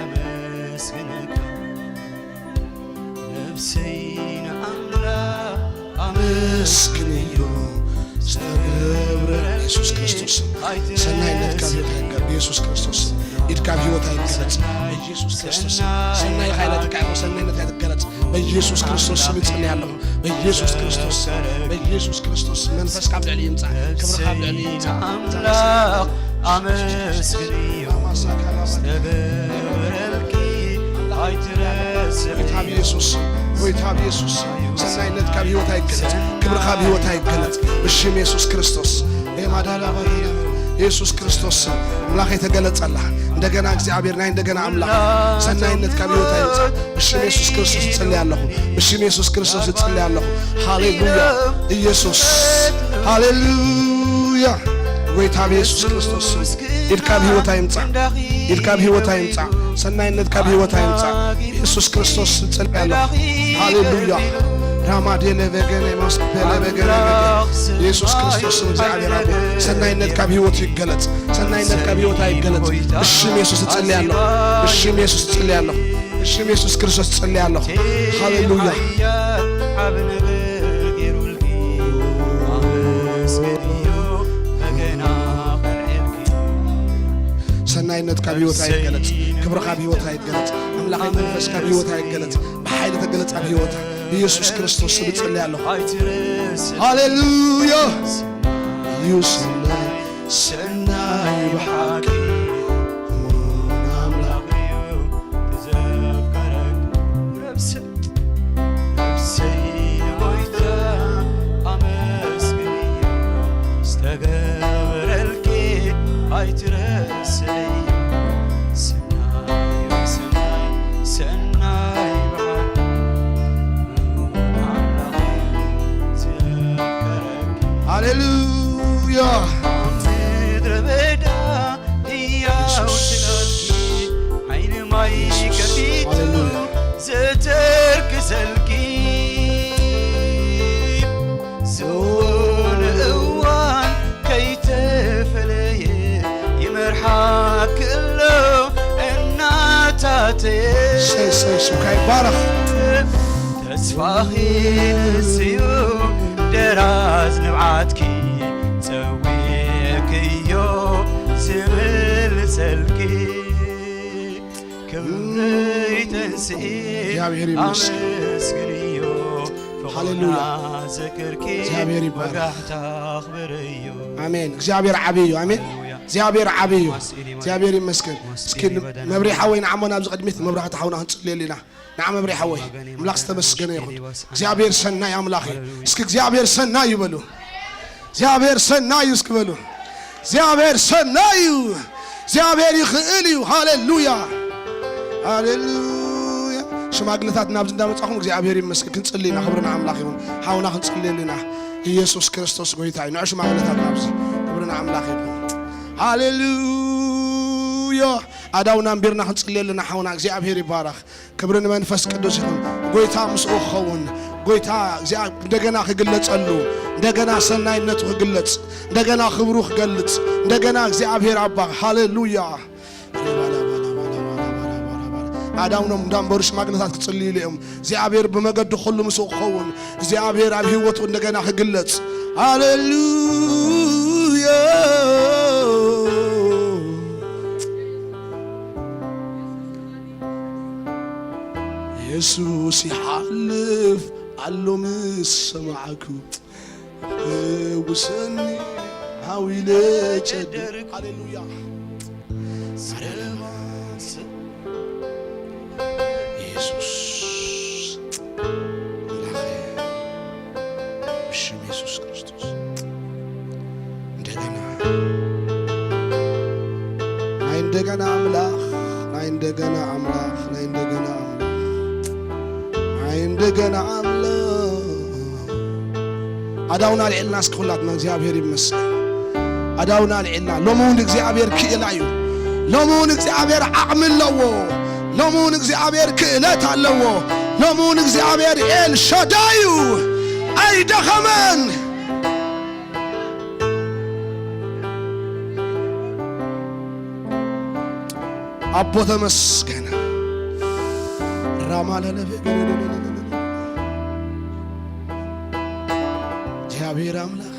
ነፍሰይ ንኣምላኽ ኣመስግንዮ ዝተገብረ ኢየሱስ ክርስቶስ። ሰናይነት ካብ ህይወት ኣይንገር። ኢየሱስ ክርስቶስ። ኢድ ካብ ህይወት ኣይገለጽ። ኢየሱስ ክርስቶስ። ሰናይ ኃይላት ካይሮ ሰናይነት ኣይትገለጽ። በኢየሱስ ክርስቶስ ስም እጽልይ ኣለኹ። በኢየሱስ ክርስቶስ ስም፣ በኢየሱስ ክርስቶስ ስም መንፈስ ካብ ልዕሊ ይምጻእ። ክብሪ ካብ ልዕሊ ይምጻእ። ኣምላኽ ኣመስግንዮ ዝተገበረልኪ ኣይትረስዒ። ጎይታ ብኢየሱስ ስም፣ ጎይታ ብኢየሱስ ስም፣ ሰናይነት ካብ ህይወት ኣይገለጽ፣ ክብሪ ካብ ህይወት ኣይገለጽ። ብሽም ኢየሱስ ክርስቶስ። ኤማዳላ ኢየሱስ ክርስቶስ ስም፣ ኣምላኽ የተገለጸላ። እንደገና እግዚኣብሔር ናይ እንደገና ኣምላኽ ሰናይነት ካብ ህይወት ኣይምጻእ። ብሽም ኢየሱስ ክርስቶስ እጽልይ ኣለኹ። ብሽም ኢየሱስ ክርስቶስ እጽልይ ኣለኹ። ሃሌሉያ። ኢየሱስ። ሃሌሉያ። ጎይታ ብኢየሱስ ክርስቶስ ስም፣ ኢድ ካብ ህይወት ኣይምጻእ። ኢድ ካብ ህይወት ኣይምጻእ። ሰናይነት ካብ ህይወት ኣይምጻእ። ኢየሱስ ክርስቶስ እጽልይ ኣለኹ። ሃሌሉያ። ራማዴለ በገነ ማስፔለ በገነ በገነ። ኢየሱስ ክርስቶስ ስም፣ እግዚኣብሔር ኣቦ፣ ሰናይነት ካብ ህይወት ይገለጽ። ሰናይነት ካብ ህይወት ኣይገለጽ። ብሽም ኢየሱስ እጽልይ ኣለኹ። ብሽም ኢየሱስ እጽልይ ኣለኹ። ብሽም ኢየሱስ ክርስቶስ እጽልይ ኣለኹ። ሃሌሉያ። ዓቢ ነገር ገይሩልኪ ኣመስግንዮ፣ በገና ከልዕልኪ። ሰናይነት ካብ ህይወት ኣይገለጽ። ክብሪ ካብ ህይወት ኣይገለጽ። ኣምላኻይ መንፈስ ካብ ህይወት ኣይገለጽ። ብሓይሊ ተገለጽ ኣብ ህይወታ። ብኢየሱስ ክርስቶስ ስም እጽልይ ኣለኹ። ሃሌሉያ። እዩ ሰናይ፣ ሰናይ ብሓቂ ኣምላኽ እዩ። ዘፍቀረኪ ነፍሰይ፣ ነፍሰይ ንጎይታ ኣመስግንዮ፣ ዝተገበረልኪ ኣይትረስዕዮ። ሰናይ፣ ሰናይ፣ ሰናይ ብሓቂ ኣምላኽ ዘፍቀረኪ። ሃሌሉያ። ኣብ ምድረ በዳ ህያው ስላልኪ፣ ዓይኒ ማይ ከፊቱ ዘተርክሰልኪ፣ ዝኾነ እዋን ከይተፈለየ ይመርሓኪ ኣሎ እናታተየ። እሰይ፣ እሰይ፣ ስምካ ይባረኽ። ተስፋኺ ንስዩ ደራዝ ንብዓትኪ ጸዊዕክዮ ዝምልሰልኪ። ክብረይ ተንስኢ እግዚኣብሔር ይመስገን። ኣመስግንዮ። ሃሌሉያ። ፍቕርና ዘክርኪ እግዚኣብሔር ይባረክ። ወጋሕታ ኣኽብርዮ። ኣሜን። እግዚኣብሔር ዓብዪ እዩ። ኣሜን። ሃሌሉያ። እግዚኣብሔር ዓብዪ እዩ። ማስኢሊ ማስኢሊ እግዚኣብሔር ይመስገን። እስኪ ማስኢሊ በደና። መብርሒ ሓወይ ንዓሞ ናብዚ ቅድሚት መብራህቲ ሓውና ክንጽልየሉ ኢና። ንዓ መብርሒ ሓወይ፣ ኣምላኽ ዝተመስገነ ይኹን። እግዚኣብሔር ሰናይ ኣምላኽ እዩ። እስኪ እግዚኣብሔር ሰናይ እዩ በሉ። እግዚኣብሔር ሰናይ እዩ እስኪ በሉ። እግዚኣብሔር ሰናይ እዩ። እግዚኣብሔር ይኽእል እዩ። ሃሌሉያ፣ ሃሌሉያ። ሽማግለታት ናብዚ እንዳመጻኹም እግዚኣብሔር ይመስገን። ክንጽሊ ኢና። ክብሪ ንኣምላኽ ይኹን። ሓውና ክንጽልየሉ ኢና። ኢየሱስ ክርስቶስ ጎይታ እዩ። ንዑ ሽማግለታት ናብዚ። ክብሪ ንኣምላኽ ይኹን። ሃሌሉያ። ኣእዳውና ኣንቢርና ክንጽልየሉ ኢና። ሓውና እግዚኣብሔር ይባረኽ። ክብሪ ንመንፈስ ቅዱስ ይኹን። ጎይታ ምስኡ ክኸውን፣ ጎይታ እግዚኣብ-፣ እንደገና ክግለጸሉ፣ እንደገና ሰናይነቱ ክግለጽ፣ እንደገና ክብሩ ክገልጽ፣ እንደገና እግዚኣብሔር ኣባ፣ ሃሌሉያ። ኣእዳውኖም እንዳንበሩ ሽማግለታት ክጽልዩሉ እዮም። እግዚኣብሔር ብመገዱ ኩሉ ምስኡ ክኸውን፣ እግዚኣብሔር ኣብ ህይወቱ እንደገና ክግለጽ። ሃሌሉያ። የሱስ ይሓልፍ ኣሎ ምስ ሰማዕኩ፣ ፈውሰኒ ሃው ኢለ ጨደርኩ። ሃሌሉያ። የሱስ ኣምላኸ፣ ብሽም የሱስ ክርስቶስ። ኣምላኽ፣ ናይ እንደገና ኣምላኽ፣ ናይ እንደገና ኣምላኽ፣ ናይ እንደገና ኣምላኽ። ኣዳውና ኣልዒልና እስኪ ኩላትና፣ እግዚኣብሔር ይመስገን። ኣዳውና ኣልዒልና። ሎሚ እውን እግዚኣብሔር ክኢላ እዩ። ሎሚ እውን እግዚኣብሔር ዓቕሚ ኣለዎ። ሎሚ እውን እግዚኣብሔር ክእለት ኣለዎ። ሎሚ እውን እግዚኣብሔር ኤል ሻዳይ እዩ። ኣይደኸመን። ኣቦ ተመስገን። ራማ ለለበ። እግዚኣብሔር ኣምላኽ።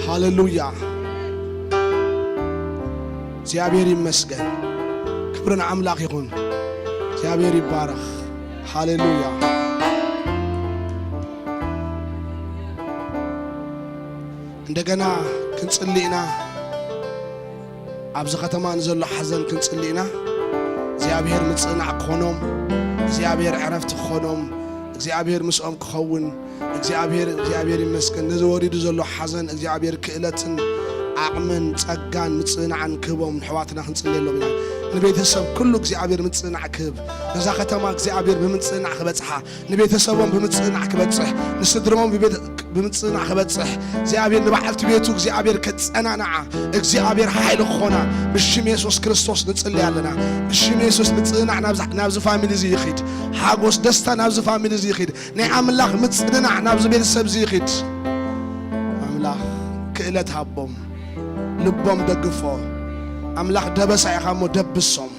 ሃሌሉያ። እግዚኣብሔር ይመስገን። ክብሪ ንኣምላኽ ይኹን። እግዚኣብሔር ይባረኽ። ሃሌሉያ። እንደገና ክንጽሊ ኢና። ኣብዚ ከተማ ንዘሎ ሓዘን ክንጽሊ ኢና። እግዚኣብሔር ምጽንናዕ ክኾኖም፣ እግዚኣብሔር ዕረፍቲ ክኾኖም፣ እግዚኣብሔር ምስኦም ክኸውን፣ እግዚኣብሔር፣ እግዚኣብሔር ይመስገን። ነዚ ወሪዱ ዘሎ ሓዘን እግዚኣብሔር ክእለትን ዓቕምን ጸጋን ምጽንናዕን ክህቦም ንሕዋትና ክንጽልየሎም ኢና። ንቤተሰብ ኩሉ እግዚኣብሔር ምጽንናዕ ክህብ፣ ነዛ ከተማ እግዚኣብሔር ብምጽንናዕ ክበጽሓ፣ ንቤተሰቦም ብምጽንናዕ ክበጽሕ፣ ንስድሮም ብቤት-፣ ብምጽንናዕ ክበጽሕ፣ እግዚኣብሔር ንበዓልቲ ቤቱ እግዚኣብሔር ከጸናንዓ፣ እግዚኣብሔር ሓይሊ ክኾና፣ ብሽም የሱስ ክርስቶስ ንጽሊ ኣለና። ብሽም የሱስ ምጽንናዕ ናብዚ፣ ናብዚ ፋሚሊ እዚ ይኺድ። ሓጎስ፣ ደስታ ናብዚ ፋሚሊ እዚ ይኺድ። ናይ ኣምላኽ ምጽንናዕ ናብዚ ቤተሰብ እዚ ይኺድ። ኣምላኽ ክእለት ሃቦም፣ ልቦም ደግፎ። ኣምላኽ ደበሳ ኢኻ እሞ ደብሶም።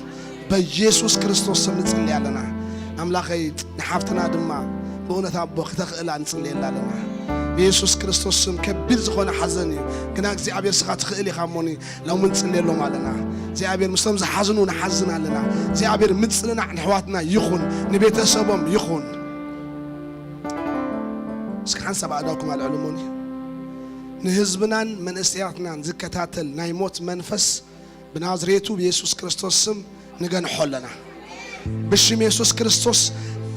በኢየሱስ ክርስቶስ ስም ንጽሊ ኣለና። ኣምላኸይ፣ ንሓፍትና ድማ ብእውነት ኣቦ ክተኽእላ ንጽልየላ ኣለና። ብየሱስ ክርስቶስ ስም። ከቢድ ዝኾነ ሓዘን እዩ፣ ግና እግዚኣብሔር ስኻ ትኽእል ኢኻ እሞኒ፣ ሎሚ ንጽልየሎም ኣለና። እግዚኣብሔር ምስቶም ዝሓዝኑ ንሓዝን ኣለና። እግዚኣብሔር ምጽንናዕ ንሕዋትና ይኹን፣ ንቤተሰቦም ይኹን። እስኪ ሓንሳብ ኣእዳውኩም ኣልዕሉ እሞኒ። ንህዝብናን መንእሰያትናን ዝከታተል ናይ ሞት መንፈስ ብናዝሬቱ ብየሱስ ክርስቶስ ስም ንገንሖ ኣለና። ብሽም የሱስ ክርስቶስ፣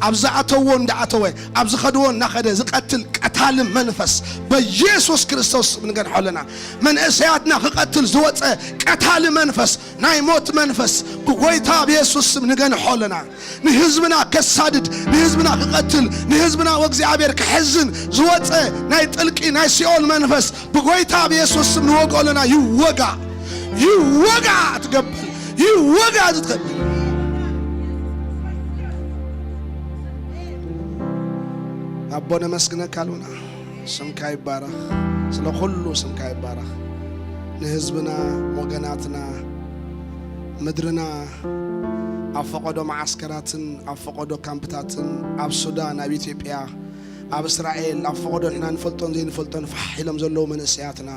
ኣብ ዝኣተዎ እንዳኣተወ፣ ኣብ ዝኸድዎ እናኸደ ዝቐትል ቀታሊ መንፈስ በየሱስ ክርስቶስ ስም ንገንሖ ኣለና። መንእሰያትና ክቐትል ዝወፀ ቀታሊ መንፈስ፣ ናይ ሞት መንፈስ ብጎይታ ብየሱስ ስም ንገንሖ ኣለና። ንህዝብና ከሳድድ፣ ንህዝብና ክቐትል፣ ንህዝብና ወእግዚኣብሔር ክሕዝን ዝወፀ ናይ ጥልቂ ናይ ሲኦል መንፈስ ብጎይታ ብየሱስ ስም ንወግኦ ኣለና። ይወጋ፣ ይወጋ፣ ትገበል፣ ይወጋ፣ ትትገበል። ኣቦ ነመስግነካ ኣሉና። ስምካ ይባረኽ። ስለ ኩሉ ስምካ ይባረኽ። ንህዝብና፣ ወገናትና፣ ምድርና ኣብ ፈቐዶ መዓስከራትን ኣብ ፈቐዶ ካምፕታትን፣ ኣብ ሱዳን፣ ኣብ ኢትዮጵያ፣ ኣብ እስራኤል፣ ኣብ ፈቐዶ ንሕና ንፈልጦን ዘይንፈልጦን ፋሕ ኢሎም ዘለዉ መንእሰያትና፣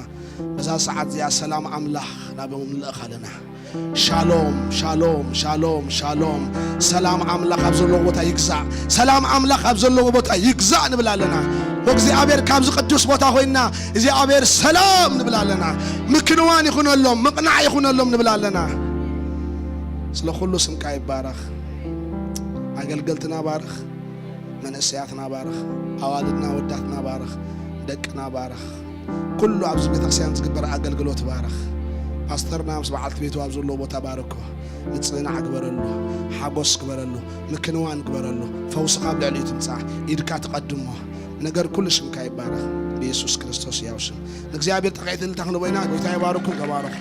በዛ ሰዓት እዚኣ ሰላም ኣምላኽ ናብኦም ንልእኽ ኣለና። ሻሎም፣ ሻሎም፣ ሻሎም፣ ሻሎም። ሰላም ኣምላኽ ኣብ ዘለዎ ቦታ ይግዛእ። ሰላም ኣምላኽ ኣብ ዘለዎ ቦታ ይግዛእ ንብል ኣለና። ወእግዚኣብሔር ካብዚ ቅዱስ ቦታ ኮይንና እግዚኣብሔር ሰላም ንብል ኣለና። ምክንዋን ይኹነሎም፣ ምቕናዕ ይኹነሎም ንብል ኣለና። ስለ ኩሉ ስምካ ይባረኽ። ኣገልገልትና ባርኽ፣ መንእሰያትና ባርኽ፣ ኣዋልድና ወዳትና ባርኽ፣ ደቅና ባርኽ። ኩሉ ኣብዚ ቤተክርስትያን ዝግበር ኣገልግሎት ባርኽ። ፓስተርና ምስ በዓልቲ ቤቱ ኣብ ዘለዎ ቦታ ባርኮ። ምጽንናዕ ግበረሉ፣ ሓጎስ ግበረሉ፣ ምክንዋን ግበረሉ። ፈውስኻ ኣብ ልዕሊኡ ትምጻእ፣ ኢድካ ትቐድሞ። ነገር ኩሉ ሽምካ ይባረኽ። ብየሱስ ክርስቶስ ያው ሽም። ንእግዚኣብሔር ጥቕዒት እልልታ ክንቦ ኢና። ጎይታ ይባርኩም፣ ተባረኹ።